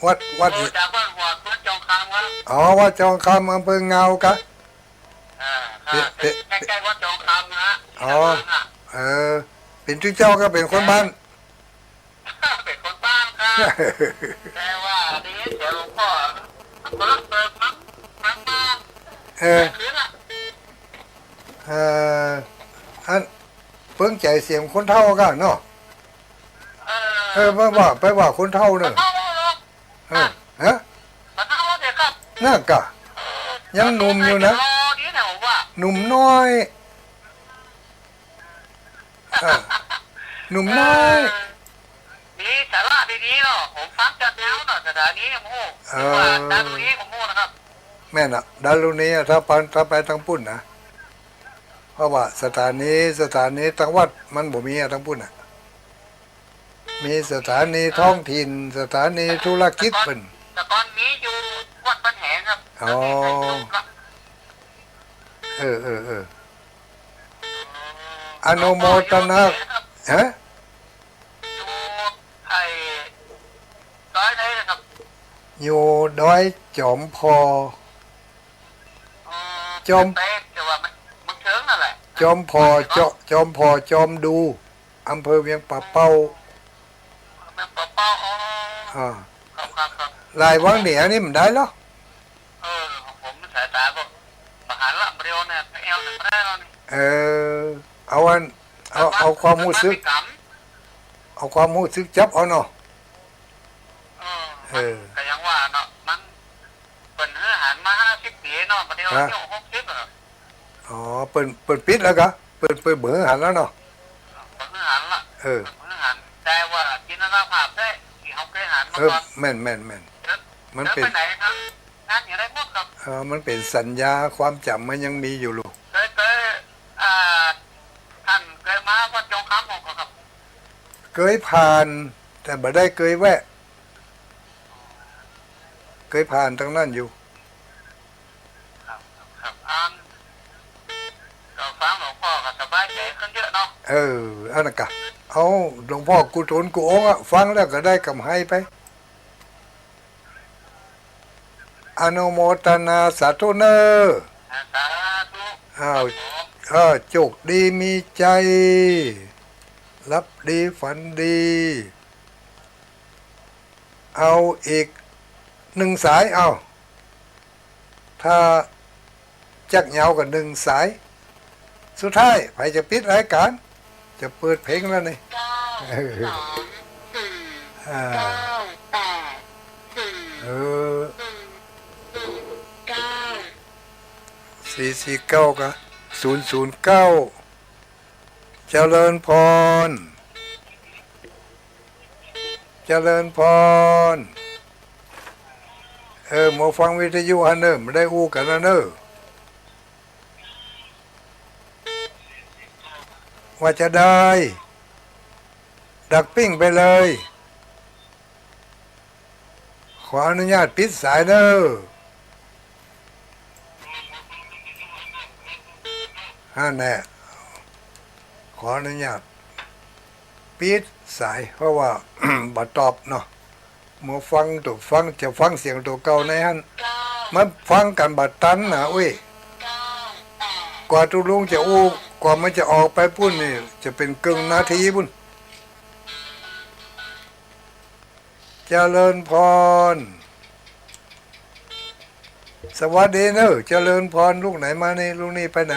วัด วัด โทรจากบ้านหวด วัดจองคำครับ อ๋อ วัดจองคำ อำเภองาวกะ อ่า ครับ เปะ เปะ ใกล้ๆ วัดจองคำนะฮะ อ๋อ ศรีนครินทร์น่ะ เออ เป๋นตึงเจ้าก็เป๋นคนบ้าน เป๋นคนบ้านครับ แต่ว่าเดี๋ยวหลวงพ่อเปิด เปิดมั้ง มั้งมา เออ คืนน่ะ เออ อัน เปิ้งใจ๋เสียงคนเฒ่ากั๋นเนาะ เออ เออ ไปว่า ไปว่าคนเฒ่าเนาะ คนเฒ่าเนาะ เออ ฮะ คนเฒ่าเดี๋ยวครับ นั่นกะ เออ ยังหนุ่มอยู่นะ รอดีนะผมว่า หนุ่มน้อย เออ หนุ่มน้อย เออ มีสาระดีๆ เนาะ ผมฟังจากแล้วเนาะ สถานีผมฮู้ เออ ว่าดารุณีผมฮู้นะครับ แม่นอะ ดารุณีอะ ถ้าไป ถ้าไปตางปุ้นนะ เพราะว่าสถานี สถานีตางวัดมันบ่มีอะตางปุ้นอะ มีสถานีท้องถิ่น สถานีธุรกิจเปิ้น แต่ก่อนมีอยู่วัดบ้านแหงครับ อ๋อ แล้วมีใครอยู่ครับ เออ เออ เออ อนุโมทนา ฮะ อยู่ไอ้ดอยไหนนะครับ อยู่ดอยจอมพอ อ๋อ จอม แต่ว่ามัน มันเชิงนั่นแหละ จอมพอ จอ จอมพอ จอมดู อำเภอเวียงป่าเป้า เวียงป่าเป้า อ๋อ อ่า ครับ ครับ ครับ ลายวังเหนือนี่มันได้เหรอ เออ ของผมสายตาก็บ่หันละ บ่ได้เอาเนี่ย ไปแอวเนี่ยบ่ได้แล้วนี่ เออ เอาอัน เอา เอาความฮู้สึก เอาความฮู้สึกจับเอาเนาะ เออ เออ ก็ยังว่าเนาะ มัน เปิ้นหื้อหันมาห้าสิบปี๋เนาะ บ่ได้เอา ฮะ เที่ยวหกสิบอะ อ๋อ เปิ้น เปิ้นปิดแล้วกะ เปิ้น เปิ้นบ่หื้อหันแล้วเนาะ บ่หื้อหันละ เออ เปิ้นบ่หื้อหัน แต่ว่าจินตนาภาพได้ ตี้เฮาเกยหันมา เออ ก่อน แม่น แม่น แม่น เดี๋ยว มัน เดี๋ยว เป๋น ไปไหนครับ านอย่างไรหมดครับ เออ มันเป๋นสัญญา ความจ๋ำมันยังมีอยู่ลูก เคย เคย อ่า ท่านเคยมาวัดจองคำของเขาครับ เกยผ่าน แต่บ่ได้เกยแวะ เกยผ่านตางนั้นอยู่ ครับ ครับ อ่าน ก็ฟังหลวงป้อก็สบายใจ๋ขึ้นเยอะเนาะ เออ อันนั้นกะ เอา หลวงป้อกู้ต๋นกู้องค์อะ ฟังแล้วก็ได้กำไรไป อนุโมตนาสาธุเน่อ สาธุ อ้าว ครับผม เออ โจคดีมีใจ๋ หลับดีฝันดี เอาอีกนึ่งสาย เอา ถ้าจักเหยาวก็นึ่งสาย สุดท้าย ใผจะปิดรายก๋าน จะเปิดเพลงแล้วนี่ เก้า เออ สอง สี่ อ่า เก้า แปด สี่ เออ หนึ่ง ศูนย์ เก้า สี่ สี่ เก้า กับ ศูนย์ ศูนย์ เก้า เจริญพร เจริญพร เออ มัวฟังวิทยุหั้นเน่อ บ่ได้อู้กั๋นนะเน่อ ว่าจะได้ ดักปิ้งไปเลย ขออนุญาตปิดสายเน่อ อันแหละ ขออนุญาตปิดสาย เพราะว่า บ่ตอบเนาะ มัวฟังตั๋วฟัง จะฟังเสียงตั๋วเก่าในหั้น มันฟังกั๋นบ่ตันนะ อุ้ย กว่าตุ๊ลุงจะอู้ กว่ามันจะออกไปปู๊นนี่ จะเป๋นเกิ่งนาทีปู๊น เจริญพร สวัสดีเน่อ เจริญพร ลูกไหนมานี่ ลูกนี่ไปไหน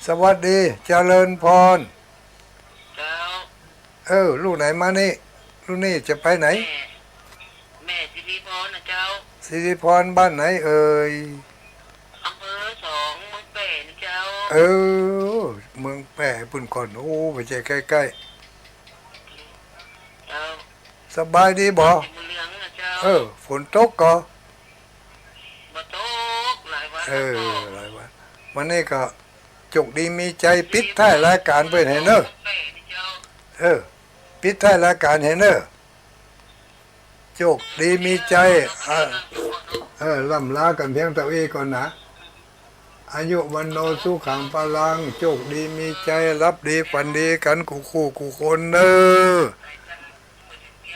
สวัสดี เจริญพร เจ้า เออ ลูกไหนมานี่ ลูกนี่จะไปไหน แม่ แม่สิริพรนะเจ้า สิริพรบ้านไหนเอ่ย อำเภอสอง เมืองแป้นะเจ้า เออ เมืองแป้ปู๊นก่อน โอ้ บ่ใจ้ใก้ๆ เจ้า สบายดีบ่ บุญเหลืองนะเจ้า เออ ฝนตกก่อ บ่ตก หลายวัน เออ แล้วก็ หลายวัน วันนี้ก็โจคดีมีใจ๋ ปิดท้ายรายก๋านไปหั้นเน่อ เออ ปิดท้ายรายก๋านหั้นเน่อ โจคดีมีใจ๋ เออ เออ ล่ำลากั๋นเพียงเต้าอี้ก่อนนะ อายุวัณโณสุขังพลัง โจคดีมีใจ๋ หลับดีฝันดีกั๋นกู้คู่กู้คนเน่อ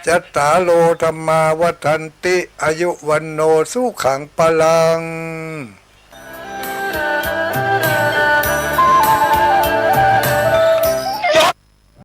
จัตตาโร ธัมมา วัฑฒันติ อายุวัณโณสุขังพลัง